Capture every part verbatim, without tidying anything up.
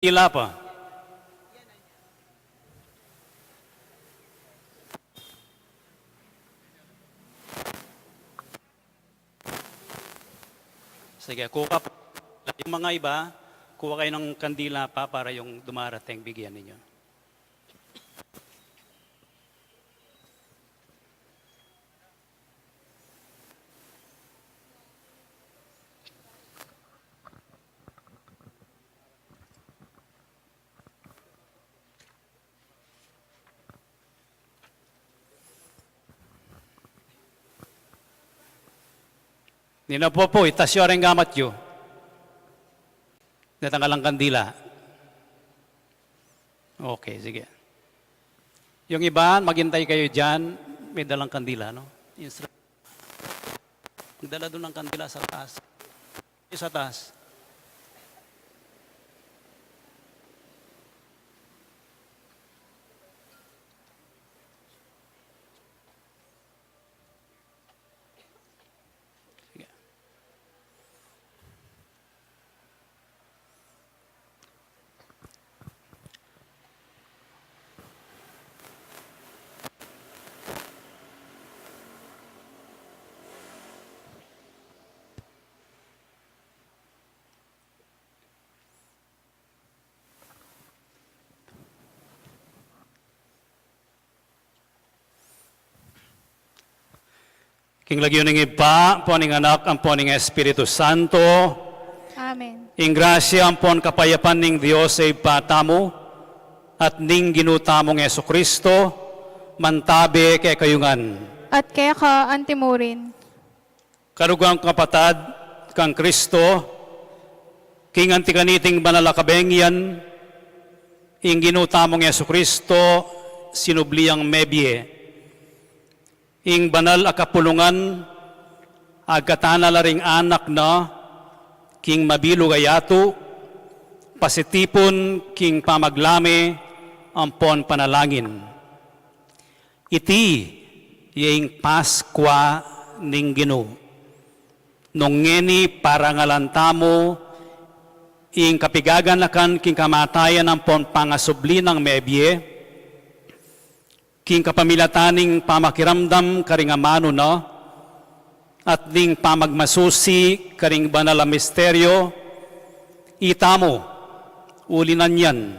Kandila pa. Sige, kuha pa. Yung mga iba, kuha kayo ng kandila pa para yung dumarating, bigyan ninyo. Nina po po, itas yu ring gamat yu. Datang kandila. Okay, sige. Yung iba, maghintay kayo dyan. May dalang kandila, no? Instru-, magdala dun ng kandila sa taas. Yung sa taas. King lagyu ning Ibpa, ampo ning Anak, ampo ning Espiritu Santo. Amen. Ing grasya ampon kapayapan ning Dios a Ibpa tamu, at ning Ginu tamung Jesucristo, mantabe kekayu ngan. At keka antimurin. Karugang kapatad kang Kristo, king anti kaniting banal a kabengyan, ing Ginu tamung Jesucristo, sinubli yang mebie. Ing banal a kapulungan, agkatan na la ring anak na, king mabilug a yatu, pasitipun king pamaglame, ampon panalangin. Iti, ya ing Paskwa ning Ginu. Nung ngeni parangalan tamu, ing kapigaganakan king kamatayan ampon pangasubli nang mebie, king kapamilatan ning pamakiramdam karing amanu na, at ning pamagmasusi karing banal a misteryo, itamu, uli na niyan,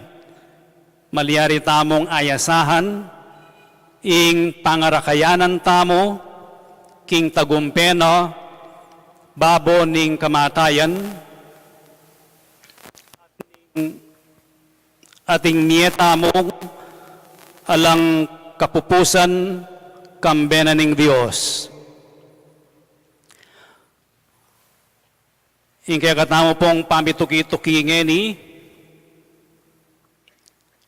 malyari tamung ayasahan, ing pangarakayanan tamu, king tagumpe na, babo ning kamatayan, at ing mie tamung alang kapupusan, kambe na ning Dios. Ing kekatamu pong pamituki-tuki ngeni,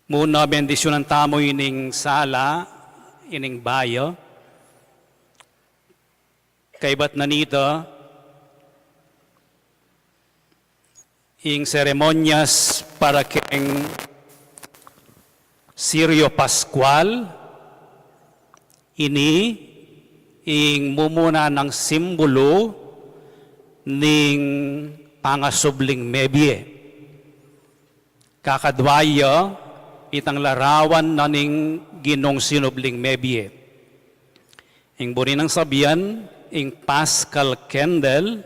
muna bendisyunan tamu ining sala, ining bayu. Kaybat na nita, ing seremonyas para keng Sirio Pascual, ini ing mumuna nang simbulu ning pangasubling mebie. Kakadwa ya itang larawan na ning Ginung sinubling mebie. Ing buri nang sabian, ing Paschal candle,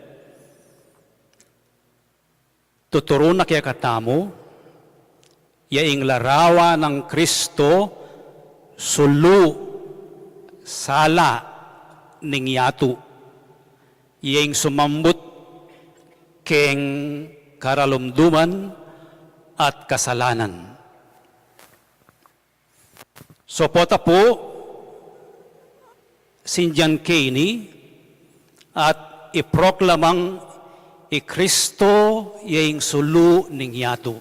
tuturu na kekatamu, ya ing larawan nang Kristo, sulu, sala ning yatu, ya ing sumambut keng karalumduman at kasalanan. Sopota pu, sindian ke ini, at iproklamang i Kristo ya ing sulu ning yatu.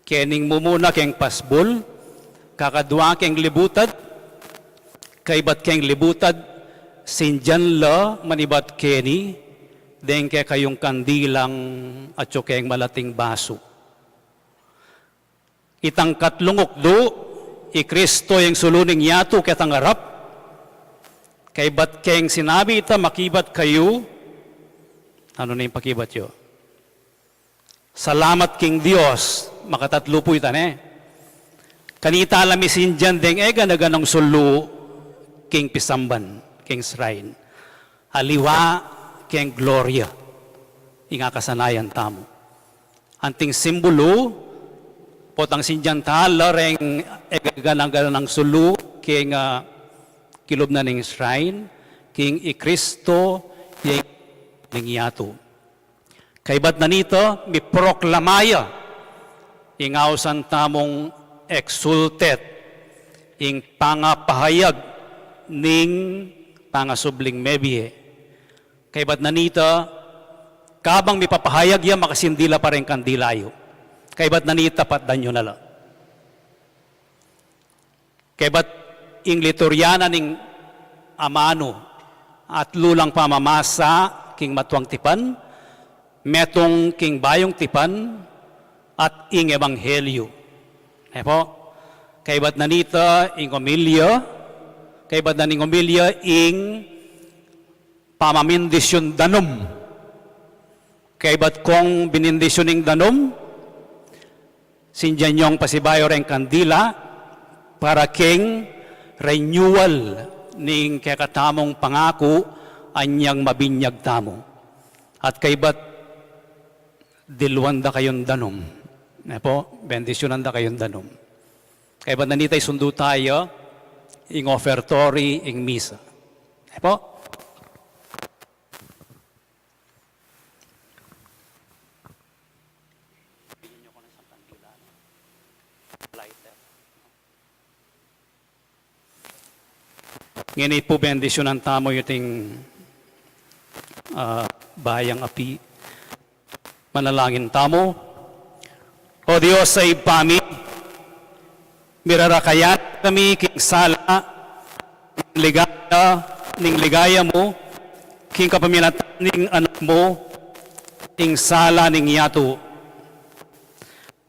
Kening mumuna keng pasbul, kakadwa keng libutad, kaybat keng libutad, sindian la manibat keni, deng kekayung kandilang atyu keng malating basu. Itang katlung ukdu, i Kristo yang sulu ning yatu ketang arap, kaybat keng sinabi ita, makibat kayu, nanu ne ing pakibat yu? Salamat king Dios, makatatlu pu ita, ne? Kanita la misindian deng e gana-ganang sulu king pisamban, king shrine. Aliwa keng gloria, ing akasanayan tamu. Anting simbulu, potang sindian tala reng e gana-ganang sulu king, ah, kilub na ning shrine, king i Kristo, ing ning yatu. Kaybat na nita, miproklama ya ing ausan tamung exultet, ing pangapahayag ning pangasubling mebie. Kaybat na nita, kabang mipapahayag ya, makasindi la pa reng kandila yu. Kaybat na nita, patdan yu na la. Kaybat ing liturya na ning amanu, atlu lang pamamasa king matuang tipan, metung king bayung tipan, at ing ebanghelyu. E pu, kaybat na nita ing omilya, kaybat na ning omilya ing pamamindisyun danum. Kaybat kung binindisyun ing danum, sindian yung pasibayu reng kandila para king renewal ning kekatamung pangaku anyang mabinyag tamu. At kaybat diluan da kayung danum. E pu, bendisyunan da kayung danum. Kaybat na nita isundu taya ing ofertory, ing misa. E pu? Ngeni pu bendisyunan tamu iting, ah, bayang api. Manalangin tamu. O Dios a Ibpa mi, mirarakayan kami king sala, ning ligaya, ning ligaya mu, king kapamilatan ning Anak mu, ing sala ning yatu.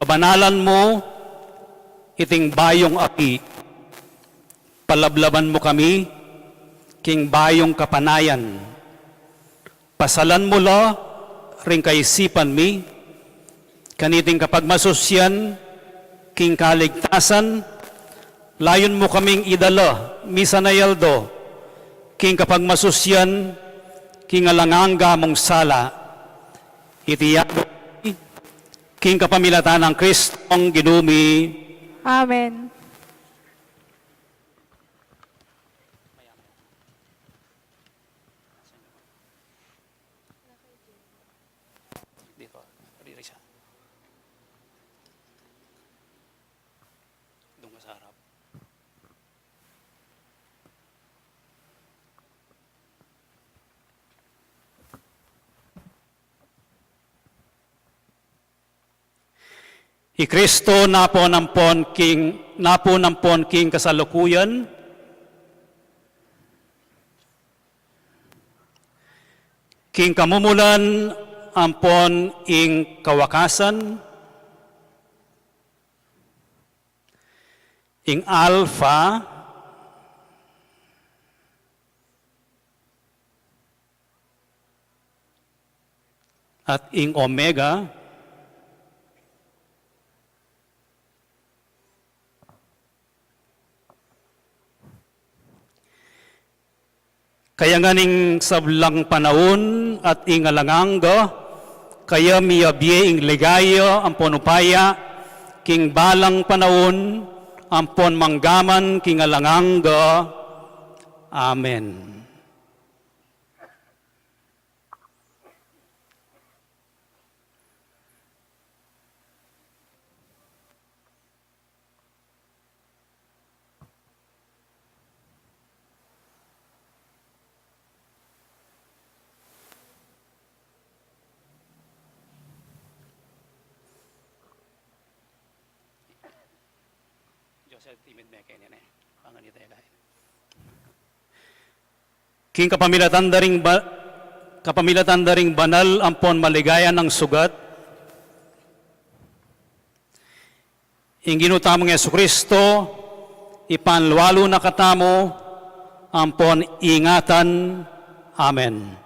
Pabanalan mu iting bayung api, palablaban mu kami king bayung kapanayan. Pasalan mu la ring kaisipan mi, kaniting kapagmasusyan king kaligtasan, layun mu kaming idala, misan a aldo, king kapagmasusyan, king alang angga mung sala. Iti aduan mi, king kapamilatan nang Kristong Ginu mi. Amen. Dito, dito siya. Doon ka sa harap. I Kristo napun ampon king, napun ampon king kasalukuyan, king kamumulan ampon ing kawakasan, ing Alpha at ing Omega, kaya ngan ing sablang panaun at ing alang angga, kaya miyabie ing ligaya ampon upaya, king balang panaun ampon manggaman king alang angga. Amen. Joseph, timid me keni, ne? Pangan ita ila. King kapamilatan da ring ba-, kapamilatan da ring banal ampon maligaya nang sugat, ing Ginu tamung Jesucristo, ipanlualu na katamu, ampon ingatan. Amen.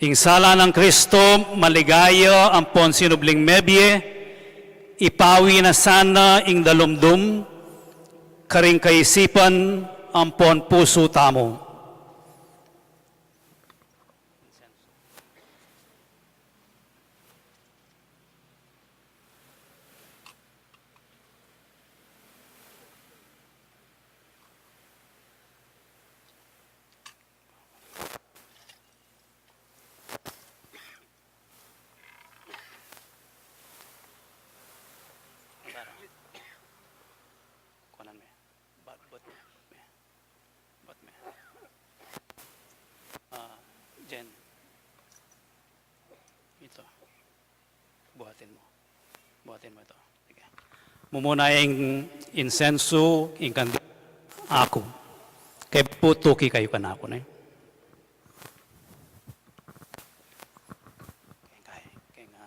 Ing sala nang Kristo, maligaya ampon sinubling mebie, ipawi na sana ing dalumdum karing kaisipan ampon pusu tamu. Kuanan me. Bat, bat me. Bat me. Ah, Jen. Ito. Buhatin mu. Buhatin mu ito. Sige. Mumuna ing insensu, ing kandi-, aku. Kaya putuki kayu kanaku, ne? Kaya, kaya,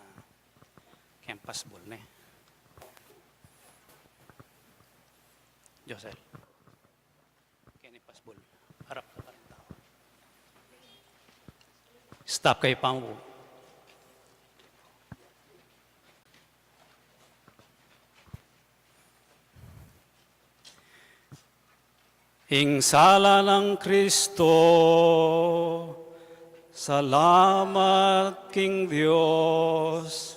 kaya pasbul, ne? Josel. Keni pasbul. Arap ka pa rin tau. Stop kayu pamu. Ing sala nang Kristo, salamat king Dios.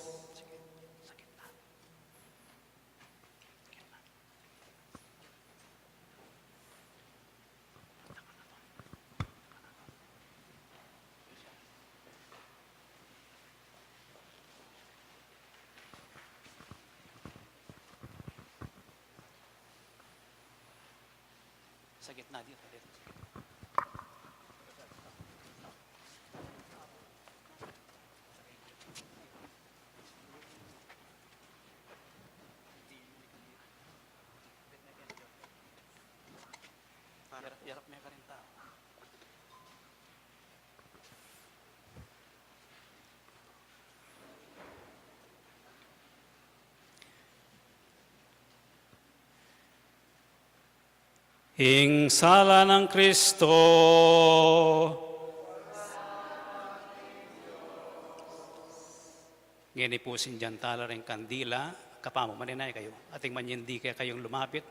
Sa gitna dito, dito. Yarap, yarap me karin tau. Ing sala nang Kristo. Ngeni pu sindian tala ring kandila, kapamu, maninaya kayu. Ating manyindi kekayung lumapit.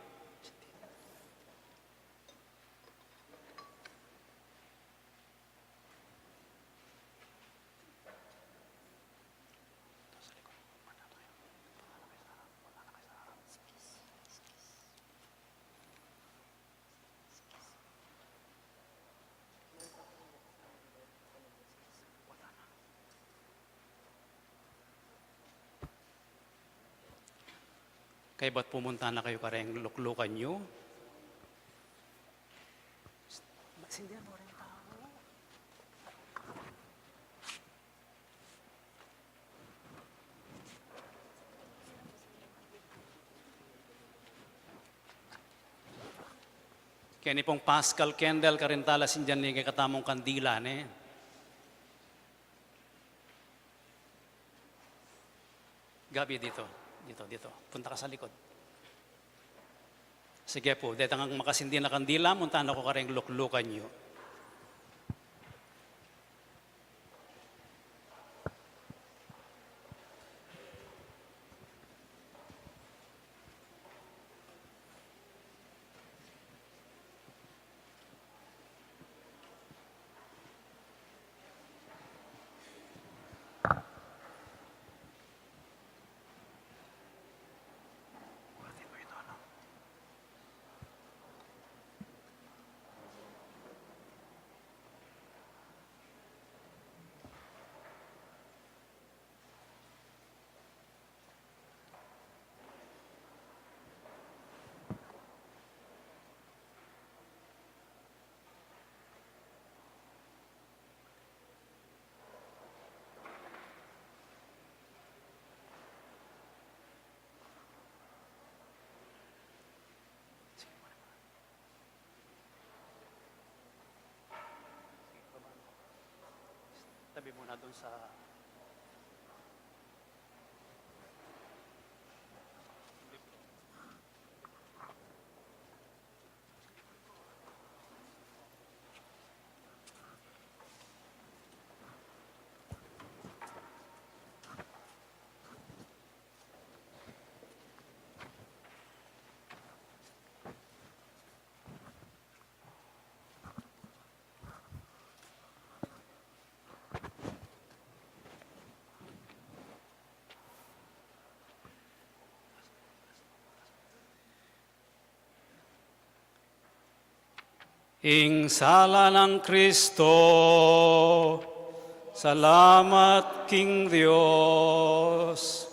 Kaybat pumunta na kayu kareng luklukan yu. Sindian mu ring tau. Keni pung Paschal candle, karin tala sindian ning kekatamung kandila, ne? Gabi, dito, dito, dito. Punta ka sa likod. Sige pu, detang makasindi na kandila, munta na ku kareng luklukan yu. Tabi muna dun sa Ing sala nang Kristo. Salamat king Dios.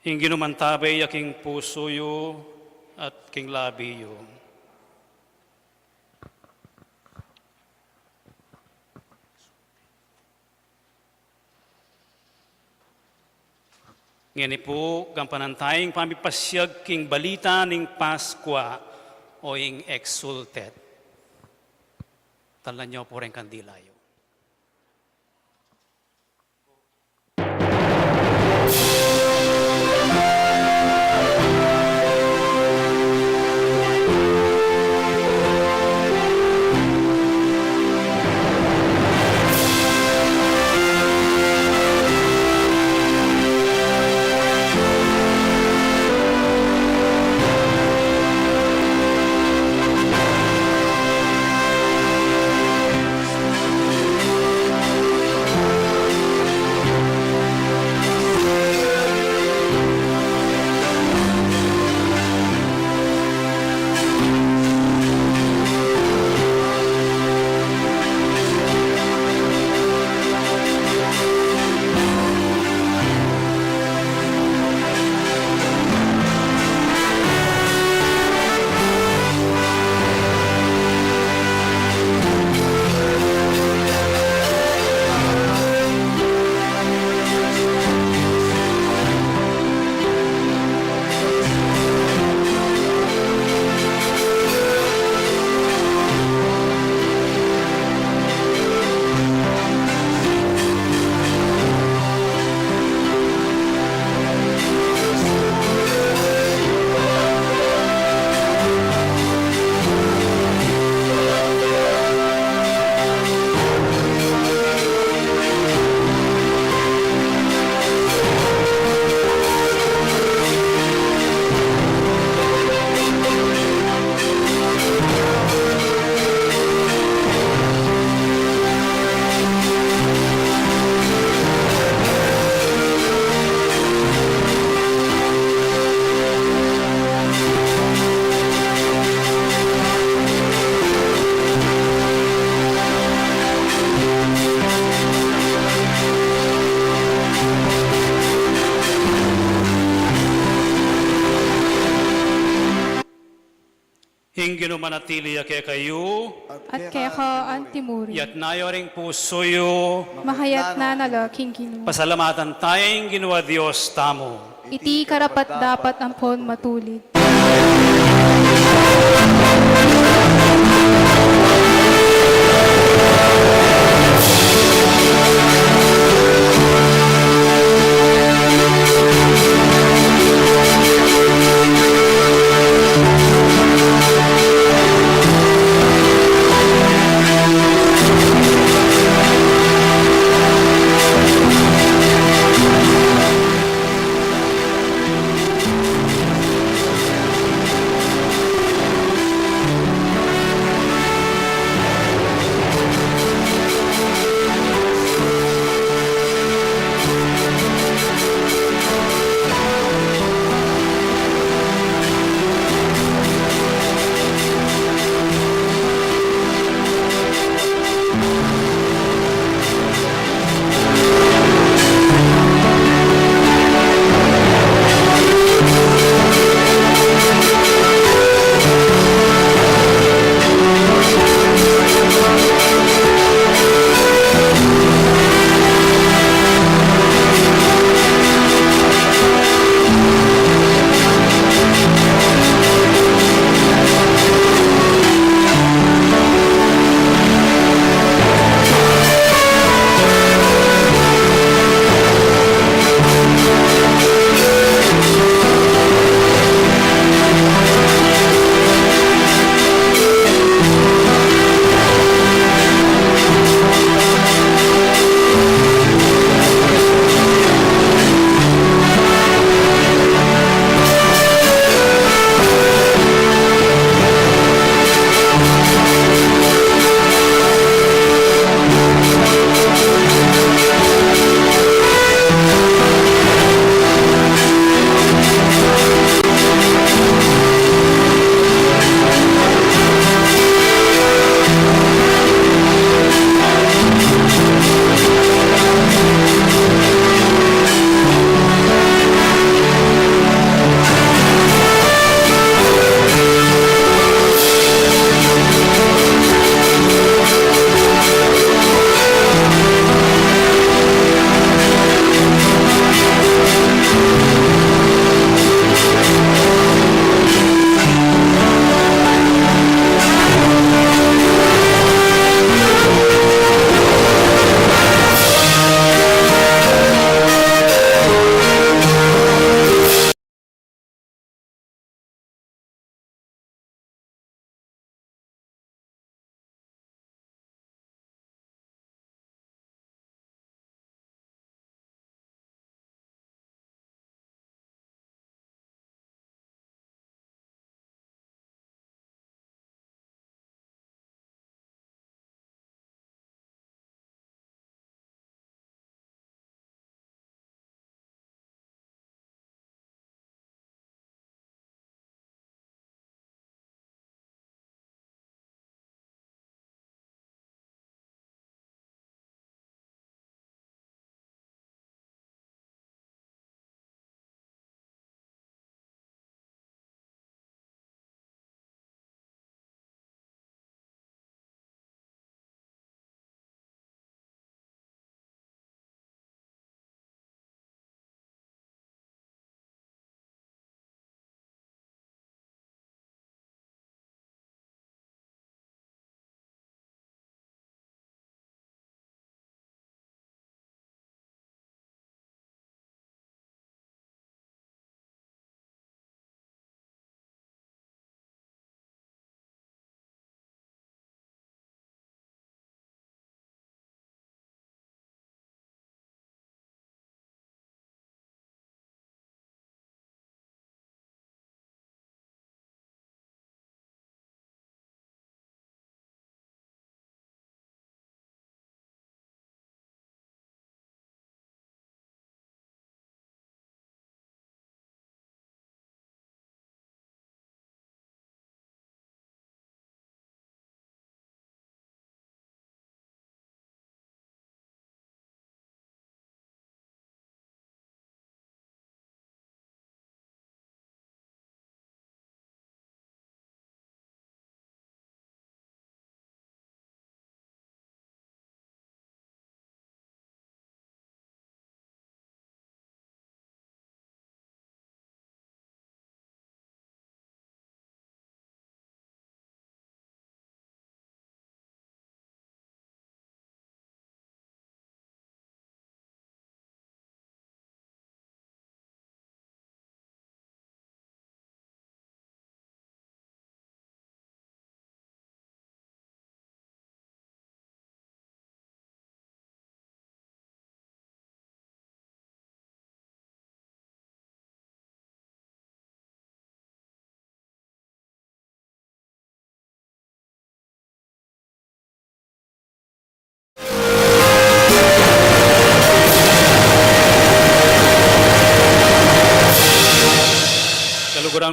Ing Ginu mantabe ya king pusu yu at king labi yu. Ngeni pu, gampanan taya ing pamipasiag king balita ning Paskua o ing Exsultet. Talnan yu pu ring kandila yu. Ing Ginu manatili ya kekayu. At keka antimurin. Yatna yu ring pusu yu. Mahayatna na la king Ginu. Pasalamatan taya ing Ginu a Dios tamu. Iti karapat-dapat ampon matulid.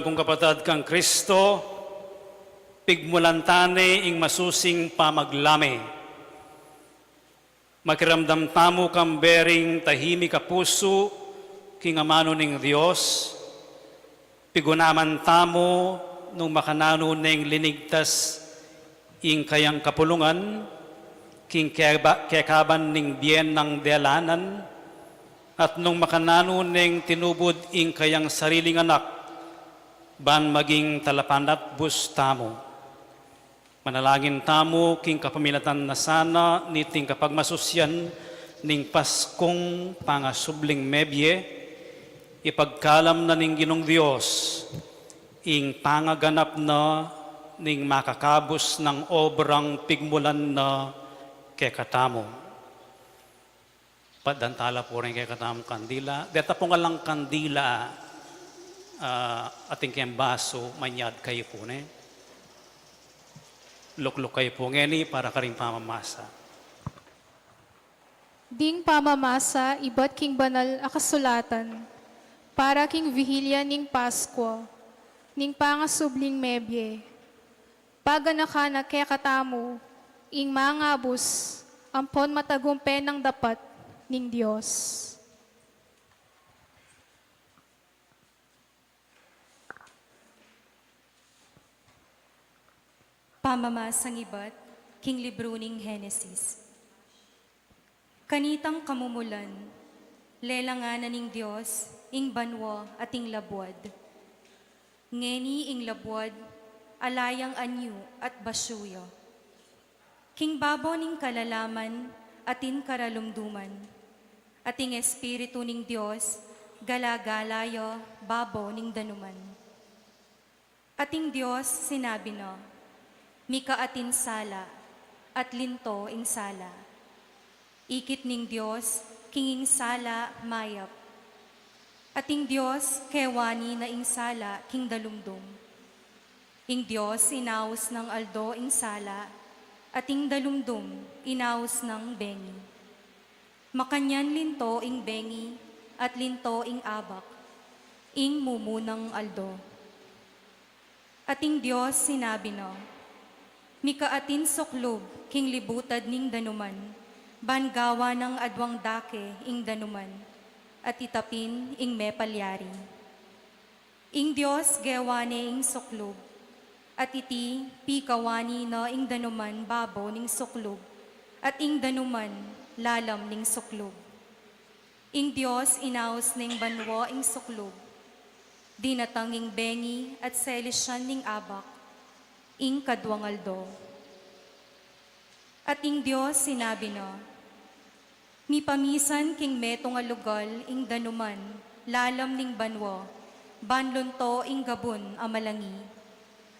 Kung kapatad kang Kristo, pigmulan tane ing masusing pamaglame. Makiramdam tamu kambe ring tahimik a pusu king amanu ning Dios, pigunaman tamu nung makananu neng linigtas ing kayang kapulungan, king keba-, kekaban ning bie nang delanan, at nung makananu neng tinubud ing kayang sariling anak, ban maging talapanatbus tamu. Manalangin tamu king kapamilatan na sana niting kapagmasusyan ning Paskung pangasubling mebie, ipagkalam na ning Ginung Dios ing pangaganap na ning makakabus nang obrang pigmulan na kekatamu. Padantala pu rin kekatamung kandila. Deta pung alang kandila, ah, atin keng basu, manyad kayu pu ne. Lukluk kayu pu ngeni para karing pamamasa. Ding pamamasa ibat king banal a kasulatan, para king Vihilia ning Paskua, ning pangasubling mebie. Paganakan na kekatamu ing mangabus ampon matagumpe nang dapat ning Dios. Pamamasang ibat king libru ning Henesis. Kanitang kamumulan, lelangan na ning Dios ing banua at ing labuad. Ngeni ing labuad, ala yang anyu at basyu ya. King babo ning kalalaman atin karalumduman, at ing Espiritu ning Dios gala-gala ya babo ning danuman. At ing Dios sinabi na, "Mika atin sala, at linto ing sala." Ikit ning Dios king ing sala mayap. At ing Dios kewani na ing sala king dalumdum. Ing Dios inaus nang aldo ing sala, at ing dalumdum inaus nang bengi. Makanyan linto ing bengi at linto ing abak, ing mumunang aldo. At ing Dios sinabi na, "Mika atin suklub king libutad ning danuman, ban gawa nang aduang dake ing danuman, at itapin ing mepalyari." Ing Dios gewa ne ing suklub, at iti pikawani na ing danuman babo ning suklub, at ing danuman lalam ning suklub. Ing Dios inaus ning banua ing suklub. Dinatang ing bengi at selisyan ning abak, ing kaduang aldo. At ing Dios sinabi na, "Mipamisan king metung a lugal ing danuman lalam ning banua, ban lunto ing gabun a malangi,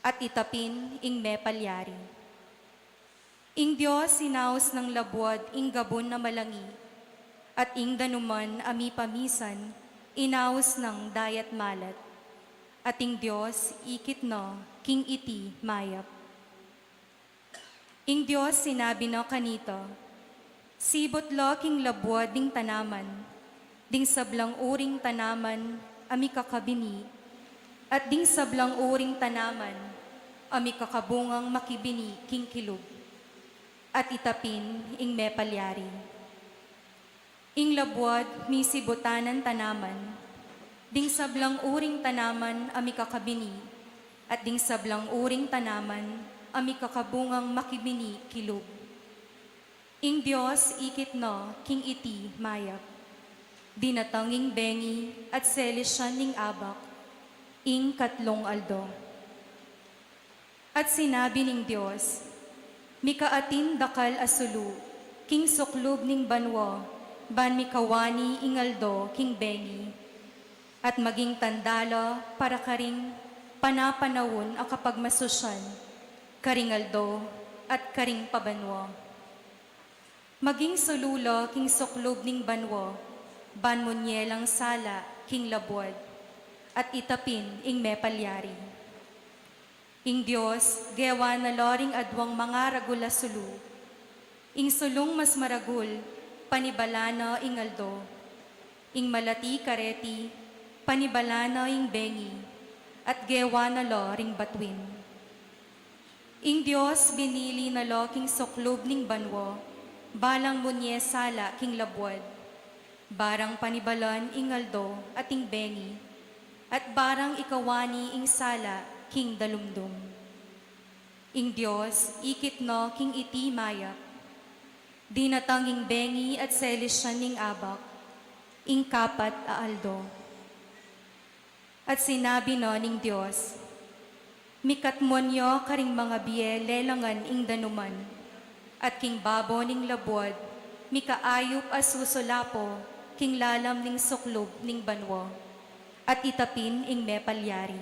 at itapin ing mepalyari." Ing Dios inaus nang labuad ing gabun a malangi, at ing danuman a mipamisan inaus nang dayat malat, at ing Dios ikit na king iti mayap. Ing Dios sinabi na kanita, "Sibut la king labuad ding tanaman, ding sablang uring tanaman a mikakabini, at ding sablang uring tanaman a mikakabungang makibini king kilub, at itapin ing mepalyari." Ing labuad misibutan nang tanaman, ding sablang uring tanaman a mikakabini, at ding sablang uring tanaman a mikakabungang makibini kilub. Ing Dios ikit na king iti mayap. Dinatang ing bengi at selisyan ning abak, ing katlung aldo. At sinabi ning Dios, "Mikaatin dakal a sulu king suklub ning banua, ban mikawani ing aldo king bengi, at maging tanda la para karing panapanaun a kapagmasusyan, karing aldo, at karing pabanua. Maging sulu la king suklub ning banua, ban munye lang sala king labuad, at itapin ing mepalyari." Ing Dios gewa na la ring aduang mangaragul a sulu. Ing sulung mas maragul, panibala na ing aldo. Ing malati kareti, panibala na ing bengi. at gewa na lo ring batuin. Ing Dios binili na lo king suklub ning banua, balang munye sala king labuad, barang panibalan ing aldo at ing bengi, at barang ikawani ing sala king dalumdum. Ing Dios ikit no king iti mayap. Dinatang ing bengi at selisyan ning abak, ing kapat a aldo. At sinabi no ning Dios, "Mikatmuan yo karing mangabie lelangan ing danuman, at king babo ning labuad mika ayup a susulapo king lalam ning suklub ning banua, at itapin ing mepalyari."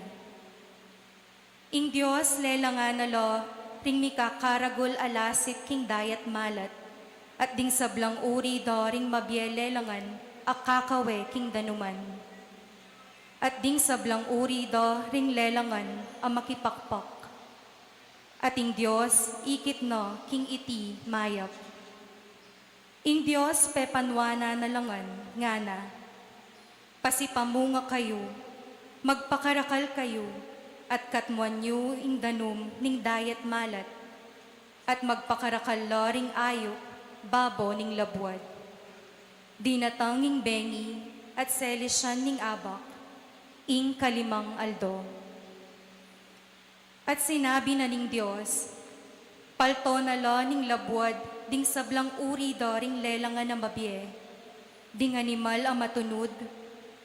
Ing Dios lelangan na lo ring mikakaragul a lasit king dayat malat, at ding sablang uri do ring mabie lelangan a kakawe king danuman, at ding sablang uri do ring lelangan a makipakpak. At ing Dios ikit no king iti mayap. Ing Dios pepanuanan na la ngan, ngana, "Pasipamunga kayu, magpakarakal kayu, at katmuan yu ing danum ning dayat malat, at magpakarakal la ring ayup babo ning labuad." Dinatang ing bengi at selisyan ning abak, ing kalimang aldo. At sinabi na ning Dios, "Palto na la ning labuad ding sablang uri do ring lelangan a mabie, ding animal a matunud,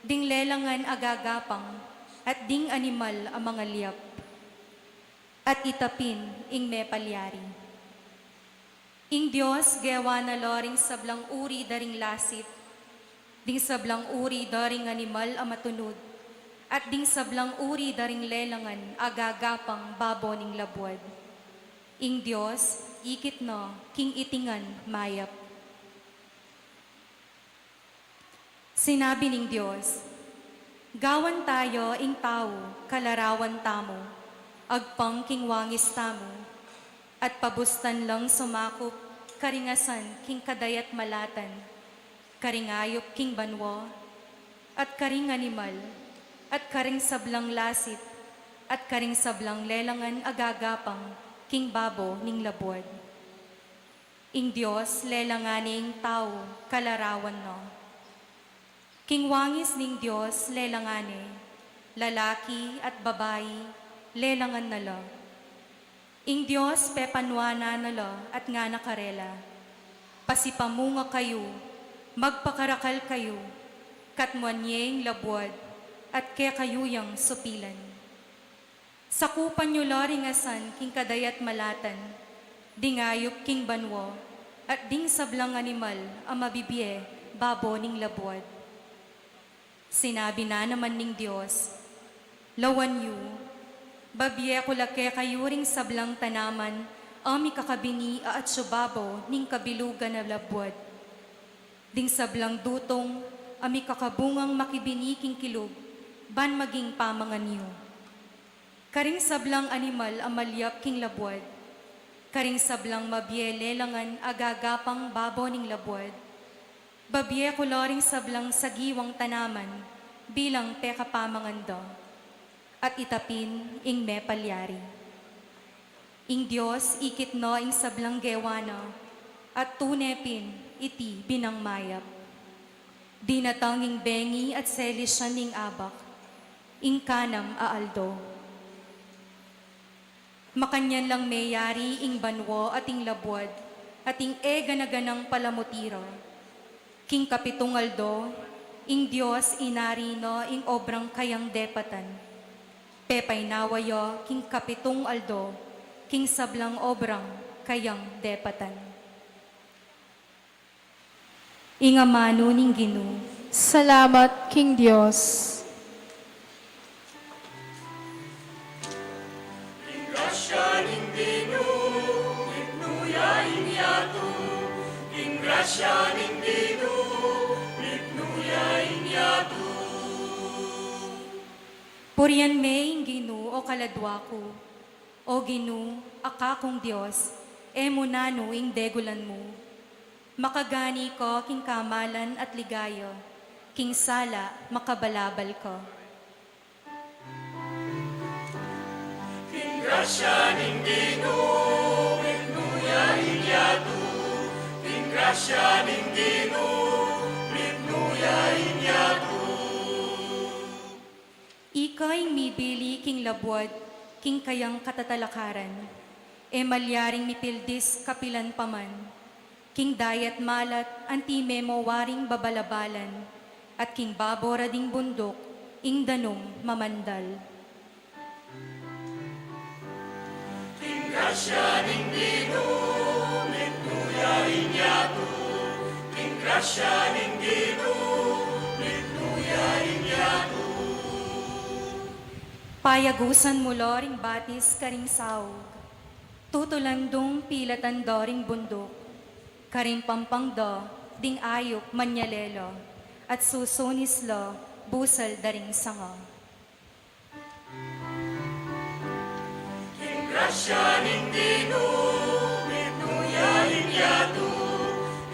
ding lelangan a gagapang, at ding animal a mangalyap." At itapin ing mepalyari. Ing Dios gewa na la ring sablang uri da ring lasit, ding sablang uri da ring animal a matunud, at ding sablang uri da ring lelangan a gagapang babo ning labuad. Ing Dios ikit no king iti ngan mayap. Sinabi ning Dios, "Gawan tayu ing tau kalarawan tamu, agpang king wangis tamu, at pabustan lang sumakup karing asan king kadayat-malatan, karing ayup king banua, at karing animal, at karing sablang lasit, at karing sablang lelangan a gagapang king babo ning labuad." Ing Dios lelangan ne ing tau kalarawan no. King wangis ning Dios lelangan ne, lalaki at babai lelangan na la. Ing Dios pepanuanan na la at ngana karela, "Pasipamunga kayu, magpakarakal kayu, katmuan ye ing labuad, at kekayu yang supilan. Sakupan yu la ring asan king kadayat-malatan, ding ayup king banua, at ding sablang animal a mabibie babo ning labuad." Sinabi na naman ning Dios, "Lawan yu, babie ku la kekayu ring sablang tanaman a mikakabini a atsu babo ning kabilugan a labuad, ding sablang dutung a mikakabungang makibini king kilub, ban maging pamangan yu. Karing sablang animal a malyap king labuad, karing sablang mabie lelangan a gagapang babo ning labuad, babie ku la ring sablang sagiwang tanaman bilang pekapamangan da, at itapin ing mepalyari." Ing Dios ikit no ing sablang gewa na, at tune pin iti binang mayap. Dinatang ing bengi at selisyan ning abak, ing kanam a aldo. Makanyan lang meyari ing banua at ing labuad, at ing e gana-ganang palamuti ra. King kapitung aldo, ing Dios inari no ing obrang kayang depatan. Pepaynawa ya king kapitung aldo king sablang obrang kayang depatan. Ing amanu ning Ginu. Salamat king Dios. Ing grasya ning Ginu, mitmu ya ing yatu. Ing grasya ning Ginu, mitmu ya ing yatu. Purian me ing Ginu, o kaladwa ku. O Ginu, a kakung Dios, e mu nanu ing degulan mu. Makagani ka king kamalan at ligaya, king sala makabalabal ka. Grasya ning Ginu, mitmu ya ing yatu. King grasya ning Ginu, mitmu ya ing yatu. Ika ing mibili king labuad, king kayang katatalakaran. E malyaring mipildis kapilan pa man. King dayat malat, anti me mo waring babalabalan, at king babo ra ding bunduk, ing danum mamandal. King grasya ning Ginu, mitmu ya ing yatu. King grasya ning Ginu, mitmu ya ing yatu. Payagusan mu lo ring batis karing saug. Tutulan dung pilatan do ring bunduk. Karing pampang do, ding ayup manyale lo, at susunis lo, busal da ring sanga. King grasya ning Ginu, mitmu ya ing yatu.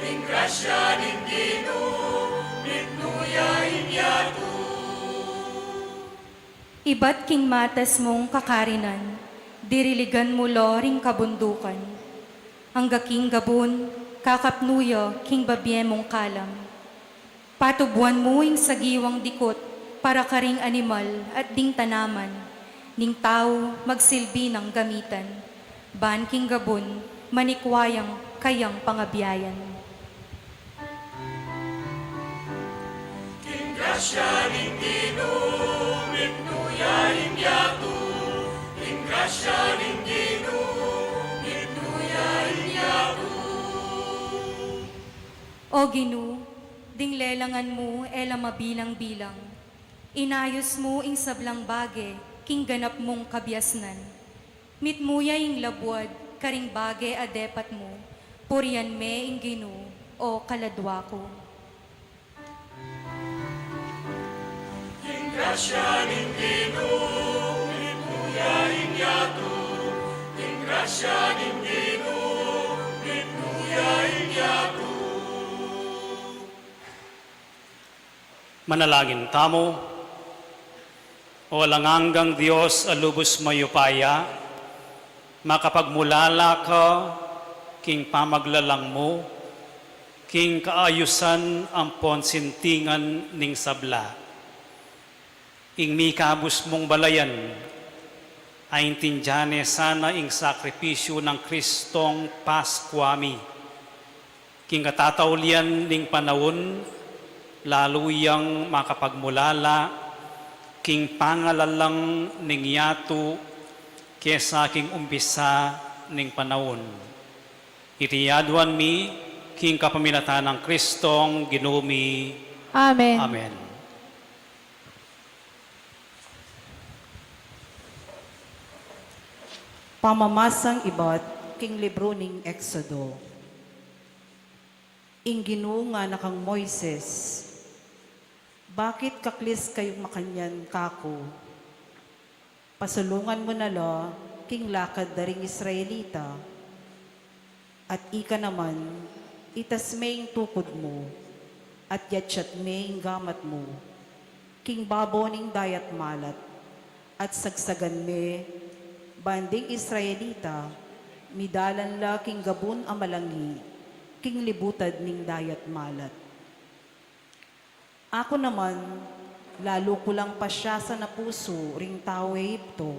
King grasya ning Ginu, mitmu ya ing yatu. Ibat king matas mung kakarinan, diriligan mu lo ring kabundukan. Angga king gabun, kakapnu ya king babie mung kalam. Patubuan mu ing sagiwang dikut para karing animal at ding tanaman, ning tau magsilbi nang gamitan, ban king gabun manikwa yang kayang pangabiayan. King grasya ning Ginu, mitmu ya ing yatu. King grasya ning Ginu, mitmu ya ing yatu. O Ginu, ding lelangan mu e la mabilang-bilang. Inayus mu ing sablang bage king ganap mung kabiasnan. Mitmu ya ing labuad karing bage a depat mu, purian me ing Ginu, o kaladua ku. King grasya ning Ginu, mitmu ya ing yatu. King grasya ning Ginu, mitmu ya ing yatu. Manalangin tamu. O alang anggang Dios a lubus mayupaya, makapagmulala ka king pamaglalang mu, king kaayusan ampon sintingan ning sabla. Ing mikabus mung balayan, aintindian ne sana ing sakripisyu nang Kristong Paskwa mi. King katataulian ning panaun, lalu yang makapagmulala king pangalalang ning yatu kesa king umpisa ning panaun. Iti aduan mi king kapamilatan nang Kristong Ginu mi. Amen. Amen. Pamamasang ibat king libru ning Exodo. Ing Ginu ngana kang Moises, "Bakit kaklis kayung makanyan kaku? Pasulungan mu na la king lakad da ring Israelita. At ika naman, itas me ing tukud mu, at yatsat me ing gamat mu king babo ning dayat malat, at sagsagan me, ban ding Israelita midalan la king gabun a malangi king libutad ning dayat malat." Aku naman, lalu ku lang pasyasan a pusu ring taung Ehipto,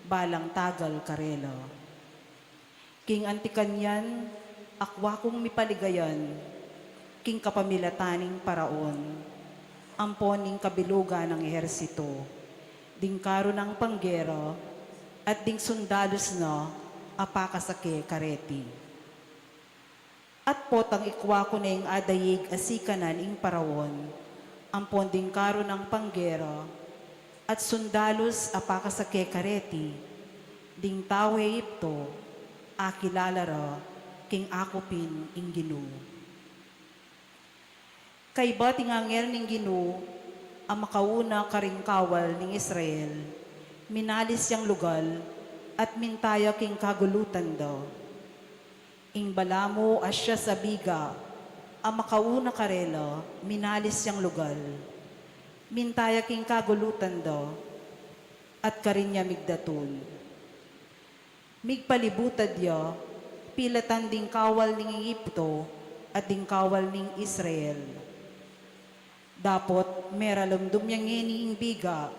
balang tagal karela. King antikanyan, akwa kung mipaligayan king kapamilatan ning Faraon ampon ning kabilugan nang ehersito, ding karu nang panggera, at ding sundalus na a pakasake kareti. At potang ikwa ku ne ing adaig a sikanan ing Faraon ampon ding karu nang panggera at sundalus a pakasake kareti, ding taung Ehipto akilala ra king aku pin ing Ginu. Kaybat ing angel ning Ginu a makauna karing kawal ning Israel, minalis yang lugal at minta ya king kagulutan da. Ing balamu a sias a biga a makauna karela minalis yang lugal, minta ya king kagulutan da, at karin ya migdatul. Migpalibutad ya, pilatan ding kawal ning Egipto at ding kawal ning Israel. Dapot meralumdum ya ngeni ing biga,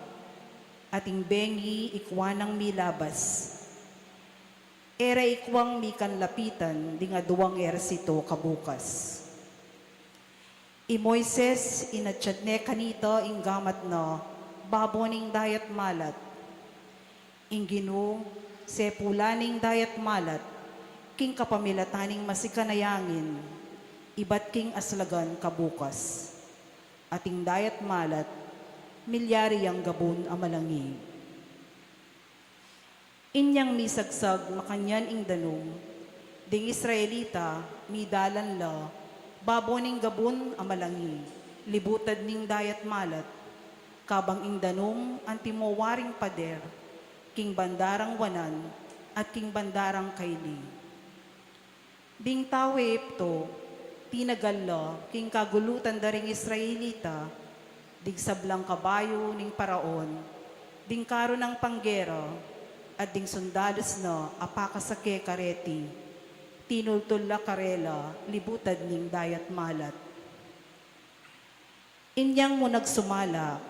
at ing bengi ikwa nang milabas. E ra ikwang mikanlapitan ding aduang ehersito kabukas. I Moises, inatyat ne kanita ing gamat na babo ning dayat malat. Ing Ginu, sepulan ne ing dayat malat king kapamilatan ning masikan a yangin, ibat king aslagan kabukas. At ing dayat malat, milyari yang gabun a malangi. Inyang misagsag makanyan ing danum, ding Israelita midalan la babo ning gabun a malangi, libutad ning dayat malat, kabang ing danum antimo waring pader king bandarang wanan at king bandarang kaili. Ding tau Egipto, tinagal la king kagulutan da ring Israelita, ding sablang kabayu ning Paraon, ding karu nang panggera, at ding sundalus na a pakasake kareti, tinultul la karela libutad ning dayat malat. Inyang mu nagsumala,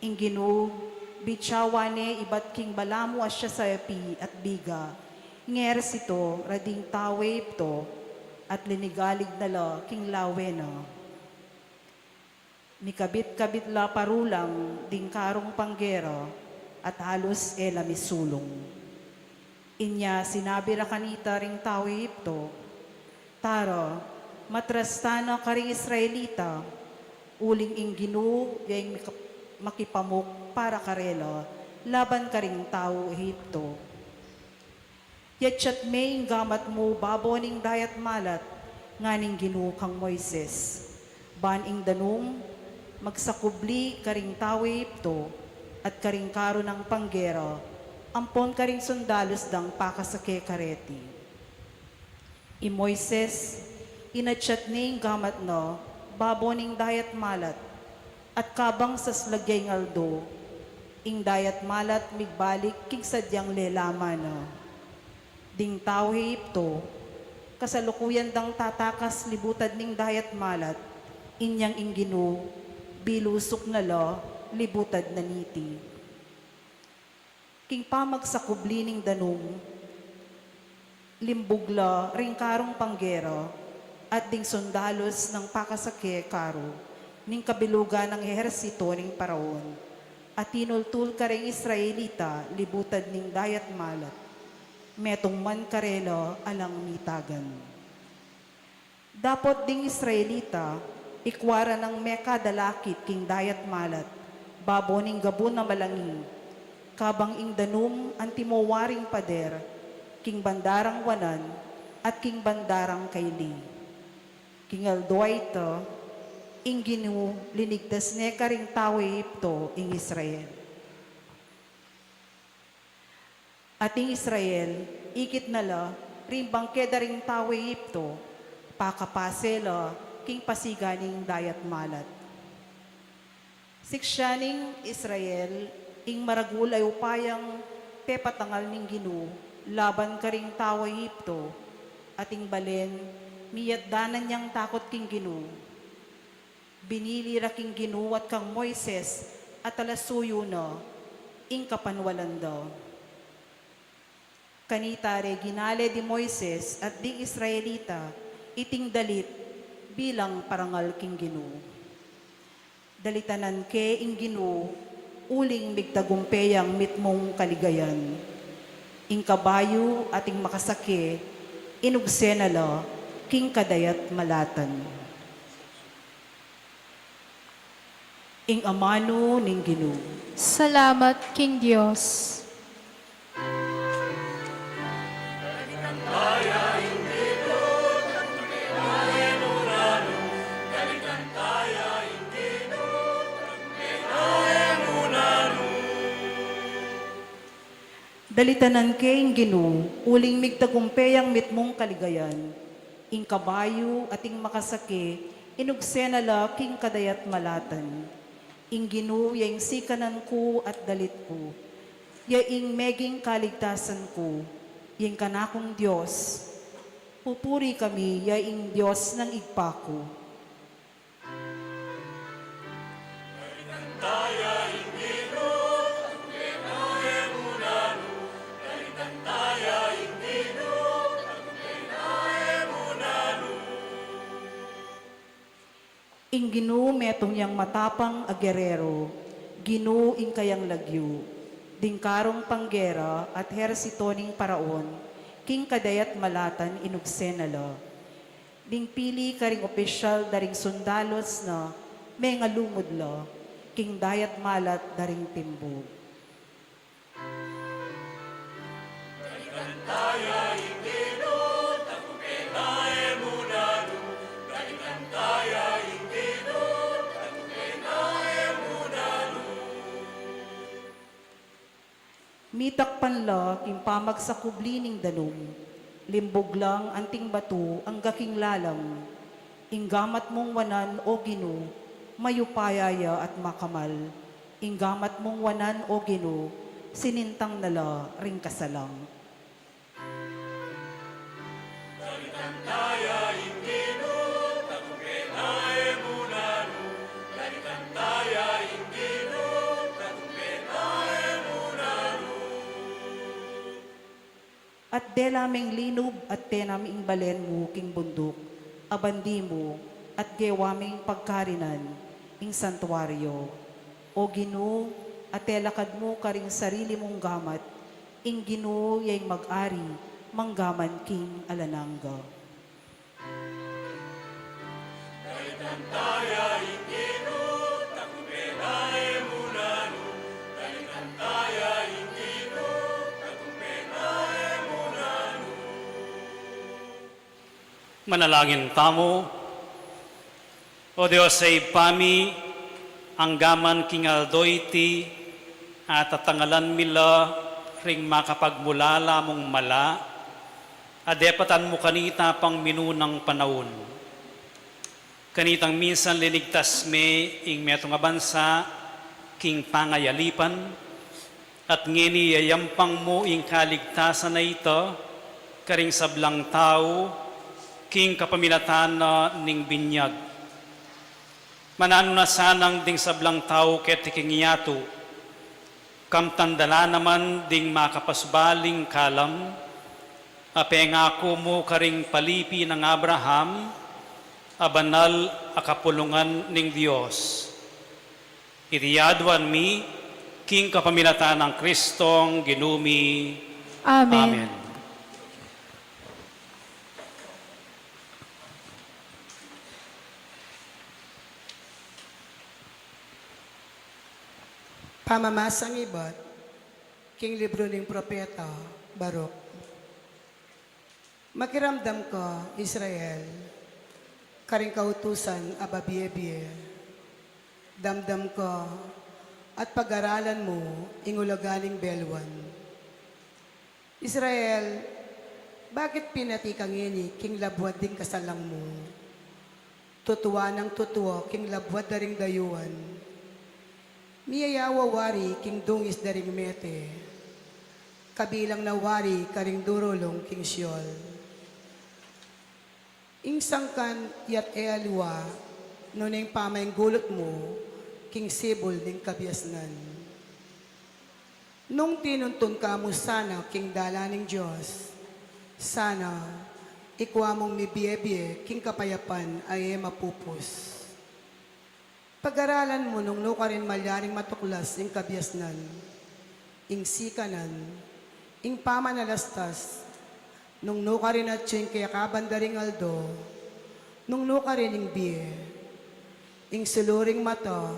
ing Ginu, bityawan ne ibat king balamu a siasayapi at biga, ing ehersito ra ding tau Egipto, at linigalig na la king lawe na. Mikabit-kabit la parulang ding karung panggera, at halus e la misulung. Inya sinabi ra kanita ring tau Egipto, "Tara, matras tana karing Israelita, uling ing Ginu ya ing mika-, makipamuk para karela laban karing tau Egipto." "Yatyat me ing gamat mu babo ning dayat malat," ngan ning Ginu kang Moises, "ban ing danum magsakubli karing tau Egipto at karing karu nang panggera ampon karing sundalus dang pakasake kareti." I Moises, inatyat ne ing gamat na babo ning dayat malat, at kabang saslag ya ing aldo, ing dayat malat migbalik king sadyang lelaman na. Ding tau Egipto, kasalukuyan dang tatakas libutad ning dayat malat, inyang ing Ginu, bilusuk na la libutad na niti. King pamagsakubli ning danum, limbug la ring karung panggera at ding sundalus nang pakasake karu ning kabilugan nang ehersito ning Paraon, at tinultul karing Israelita libutad ning dayat malat. Metung man karela alang mitagan. Dapot ding Israelita, ikwa ra nang mekadalakit king dayat malat, babo ning gabun a malangi, kabang ing danum antimo waring pader king bandarang wanan at king bandarang kaili. King aldo a ita, ing Ginu linigtas ne karing tau Egipto ing Israel. At ing Israel, ikit na la ring bangke da ring tau Egipto, pakapase la king pasigan ning dayat malat. Siksian ning Israel ing maragul a upayang pepatangal ning Ginu laban karing tau Egipto, at ing balen, miyatdanan yang takut king Ginu. Binili ra king Ginu at kang Moises a talasuyu na ing kapanwalan da. Kanita re ginale di Moises at ding Israelita iting dalit bilang parangal king Ginu. Dalitanan ke ing Ginu, uling migtagumpe yang mitmung kaligayan. Ing kabayu at ing makasake, inugse na la king kadayat malatan. Ing amanu ning Ginu. Salamat king Dios. Dalitanan ke ing Ginu, uling migtagumpe yang mitmung kaligayan. Ing kabayu at ing makasake, inugse na la king kadayat malatan. Ing Ginu ya ing sikanan ku at dalit ku, ya ing meging kaligtasan ku. Ing kanakung Dios, pupuri kami ya ing Dios nang ibpa ku. Ing Ginu metung yang matapang a gerero, Ginu ing kayang lagyu, ding karung panggera at hersito ning Paraon, king kadayat malatan inukse na la. Ding pili karing opisyal da ring sundalos na mengalumud la, king dayat malat da ring timbug. Mitakpan la king pamagsakubli ning danum, limbug lang anting batu angga king lalam. Ing gamat mung wanan, O Ginu, mayupaya ya at makamal. Ing gamat mung wanan, O Ginu, sinintang na la ring kasalang. At dela meng linub at tenam ing balen mu king bunduk, a bandi mu, at gewa meng pagkarinan ing santuario. O Ginu, atel lakad mu karing sarili mung gamat, ing Ginu ya ing mag-ari manggaman king alang angga. Manalangin tamu. O Dios a Ibpa mi, anggaman king aldo iti, atatangalan mi la ring makapagmulala mung mala, a depatan mu kanita pang minunang panaun. Kanitang minsan linigtas me ing metung a bansa king pangayalipan, at ngeni yayampang mu ing kaligtasan a ita karing sablang tau king kapamilatan na ning binyag. Mananu na sanang ding sablang tau keti king yatu, kamtan da la naman ding makapasubaling kalam a pengaku mu karing palipi nang Abraham, a banal a kapulungan ning Dios. Iti aduan mi king kapamilatan nang Kristong Ginu mi. Amen. Amen. Pamamasang ibat king libru ning propeta Baruk. Makiramdam ka, Israel, karing kautusan a babie-bie. Damdam ka at pag-aralan mu ing ulaga ning belwan. Israel, bakit pinati ka ngeni king labuad ding kasalang mu? Tutuan nang tutua king labuad da ring dayuan. Miyayawa wari king dungis da ring mete, kabilang na wari karing durulung king Sheol. Ing sangkan ya't e aliwa nune ing pamainggulut mu king sibul ning kabiasnan. Nung tinuntun ka mu sana king dalan ning Dios, sana ikua mung mibie-bie king kapayapan a e mapupus. Pag-aralan mu nung nu karin malyaring matuklas ing kabiasnan, ing sikanan, ing pamanalastas, nung nu karin atyu ing kekaban da ring aldo, nung nu karin ing bie, ing sulu ring mata,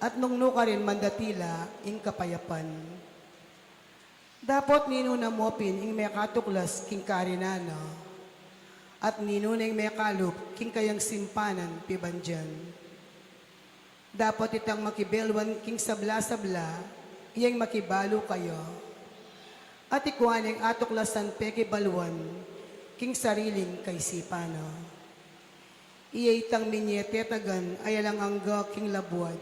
at nung nu karin mandatila ing kapayapan. Dapot ninu na mu pin ing mekatuklas king karinan na, at ninu na ing mekalup king kayang simpanan pibandian. Dapot itang makibelwan king sabla-sabla, iya ing makibalu kaya, at ikua neng atuklasan pekibaluan king sariling kaisipan na. Iya itang minie tetagan a alang angga king labuad,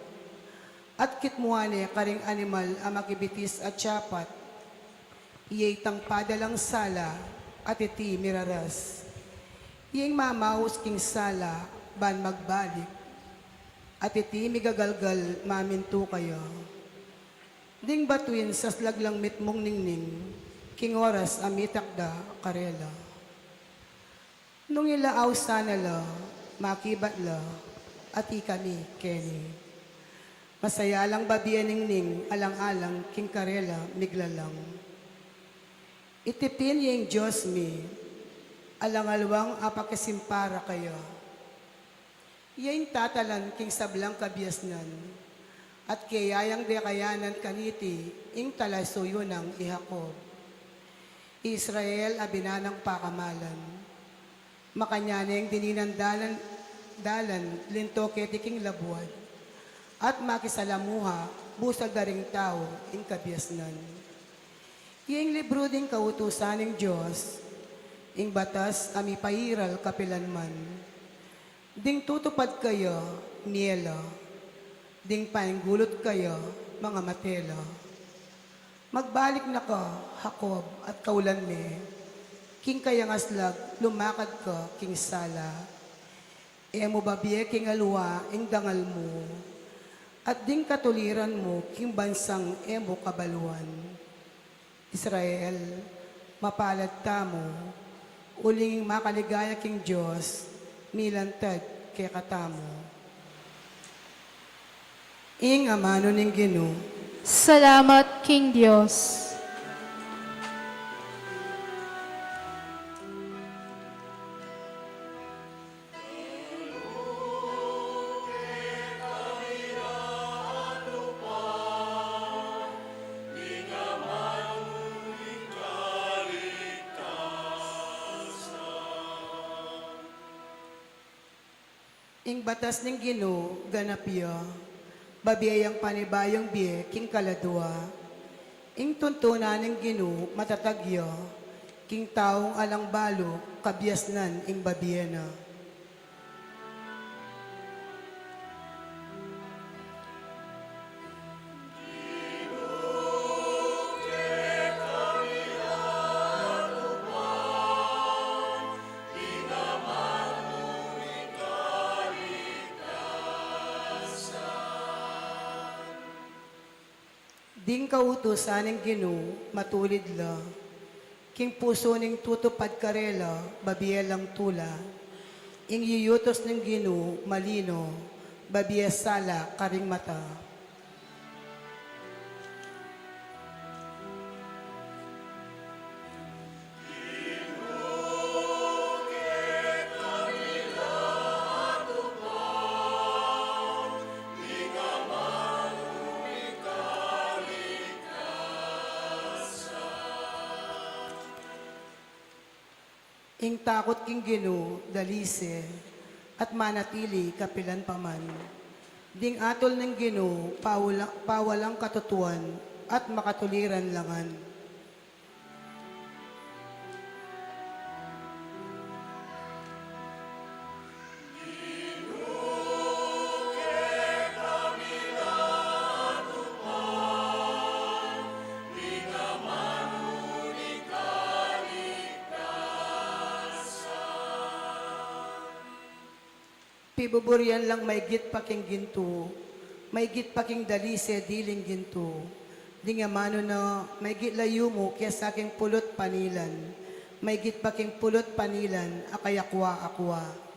at kitmuan ne karing animal a makibitis at siapat, Iya itang padalang sala, at iti miraras. Iya ing mamaus king sala, ban magbalik. At iti migagalgal mamintu kaya. Ding batuin saslag lang mitmung ningning, king oras a mitakda karela. Nung ila ausan na la, makibat la, at ikami keni. Masaya lang babie ningning alang-alang king karela miglalang. Iti pin ya ing Dios mi, alang alwang apakisimpara kaya. Iya ing tatalan king sablang kabiasnan, at kaya yang dekayanan kaniti ing talasuyu nang i Jacob. Israel a binanang pakamalan. Makanyan ne ing dininan dalan, dalan linto keti king labuad, at makisalamuha busal da ring tau ing kabiasnan. Iya ing libru ding kautusan ning Dios, ing batas a mipairal kapilanman. Ding tutupad kaya, mie la. Ding painggulut kaya, mangamate la. Magbalik na ka, Jacob, at kaulan me. King kayang aslag, lumakad ka king sala. E mu babie king alwa ing dangal mu, at ding katuliran mu king bansang e mu kabaluan. Israel, mapalad tamu, uling ing makaligaya king Dios, milantad kekatamu. Ing amanu ning Ginu. Salamat king Dios. Ing batas ning Ginu, ganap ya, babie yang panibayung bie king kaladua. Ing tuntunan ning Ginu, matatag ya, king taung alang balu, kabiasnan ing babie na. Ding kautusan ning Ginu, matulid la. King pusu ning tutupad karela, babie lang tula. Ing yuyutus ning Ginu, malino, babie sala karing mata. Ing takut king Ginu, dalise, at manatili kapilan pa man. Ding atul ning Ginu, pawala-, pawalang katutuan, at makatuliran la ngan. Pibuburian lang maigit pa king gintu, maigit pa king dalise diling gintu. Ding amanu na maigit la yumu kesa king pulut panilan, maigit pa king pulut panilan a kayakwa-akwa.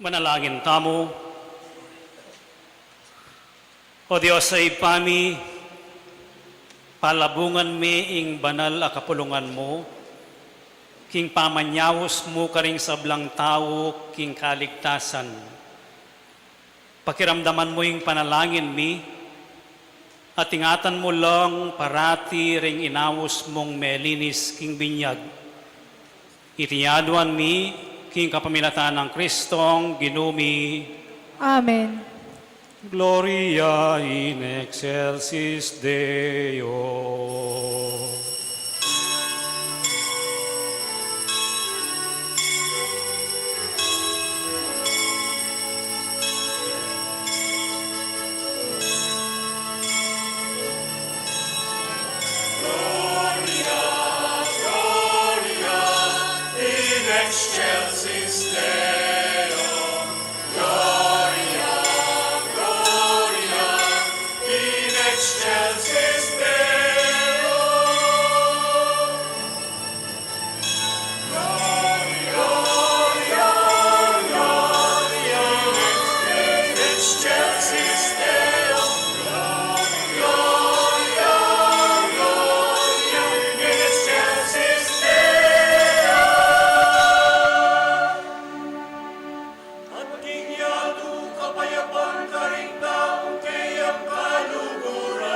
Manalangin tamu. O Dios a Ibpa mi, palabungan mi ing banal a kapulungan mu, king pamanyaus mu karing sablang tau king kaligtasan. Pakiramdaman mu ing panalangin mi, at ingatan mu lang parati ring inaus mung melinis king binyag. Iti aduan mi king kapamilatan nang Kristong Ginu mi. Amen. Gloria in excelsis Deo. Gloria, Gloria in excelsis Deo. Gloria, Gloria in excelsis Deo. Gloria, Gloria in excelsis Deo. Gloria, Gloria in excelsis Deo. At king yatu kapayapan karing taung kayang kaluguran.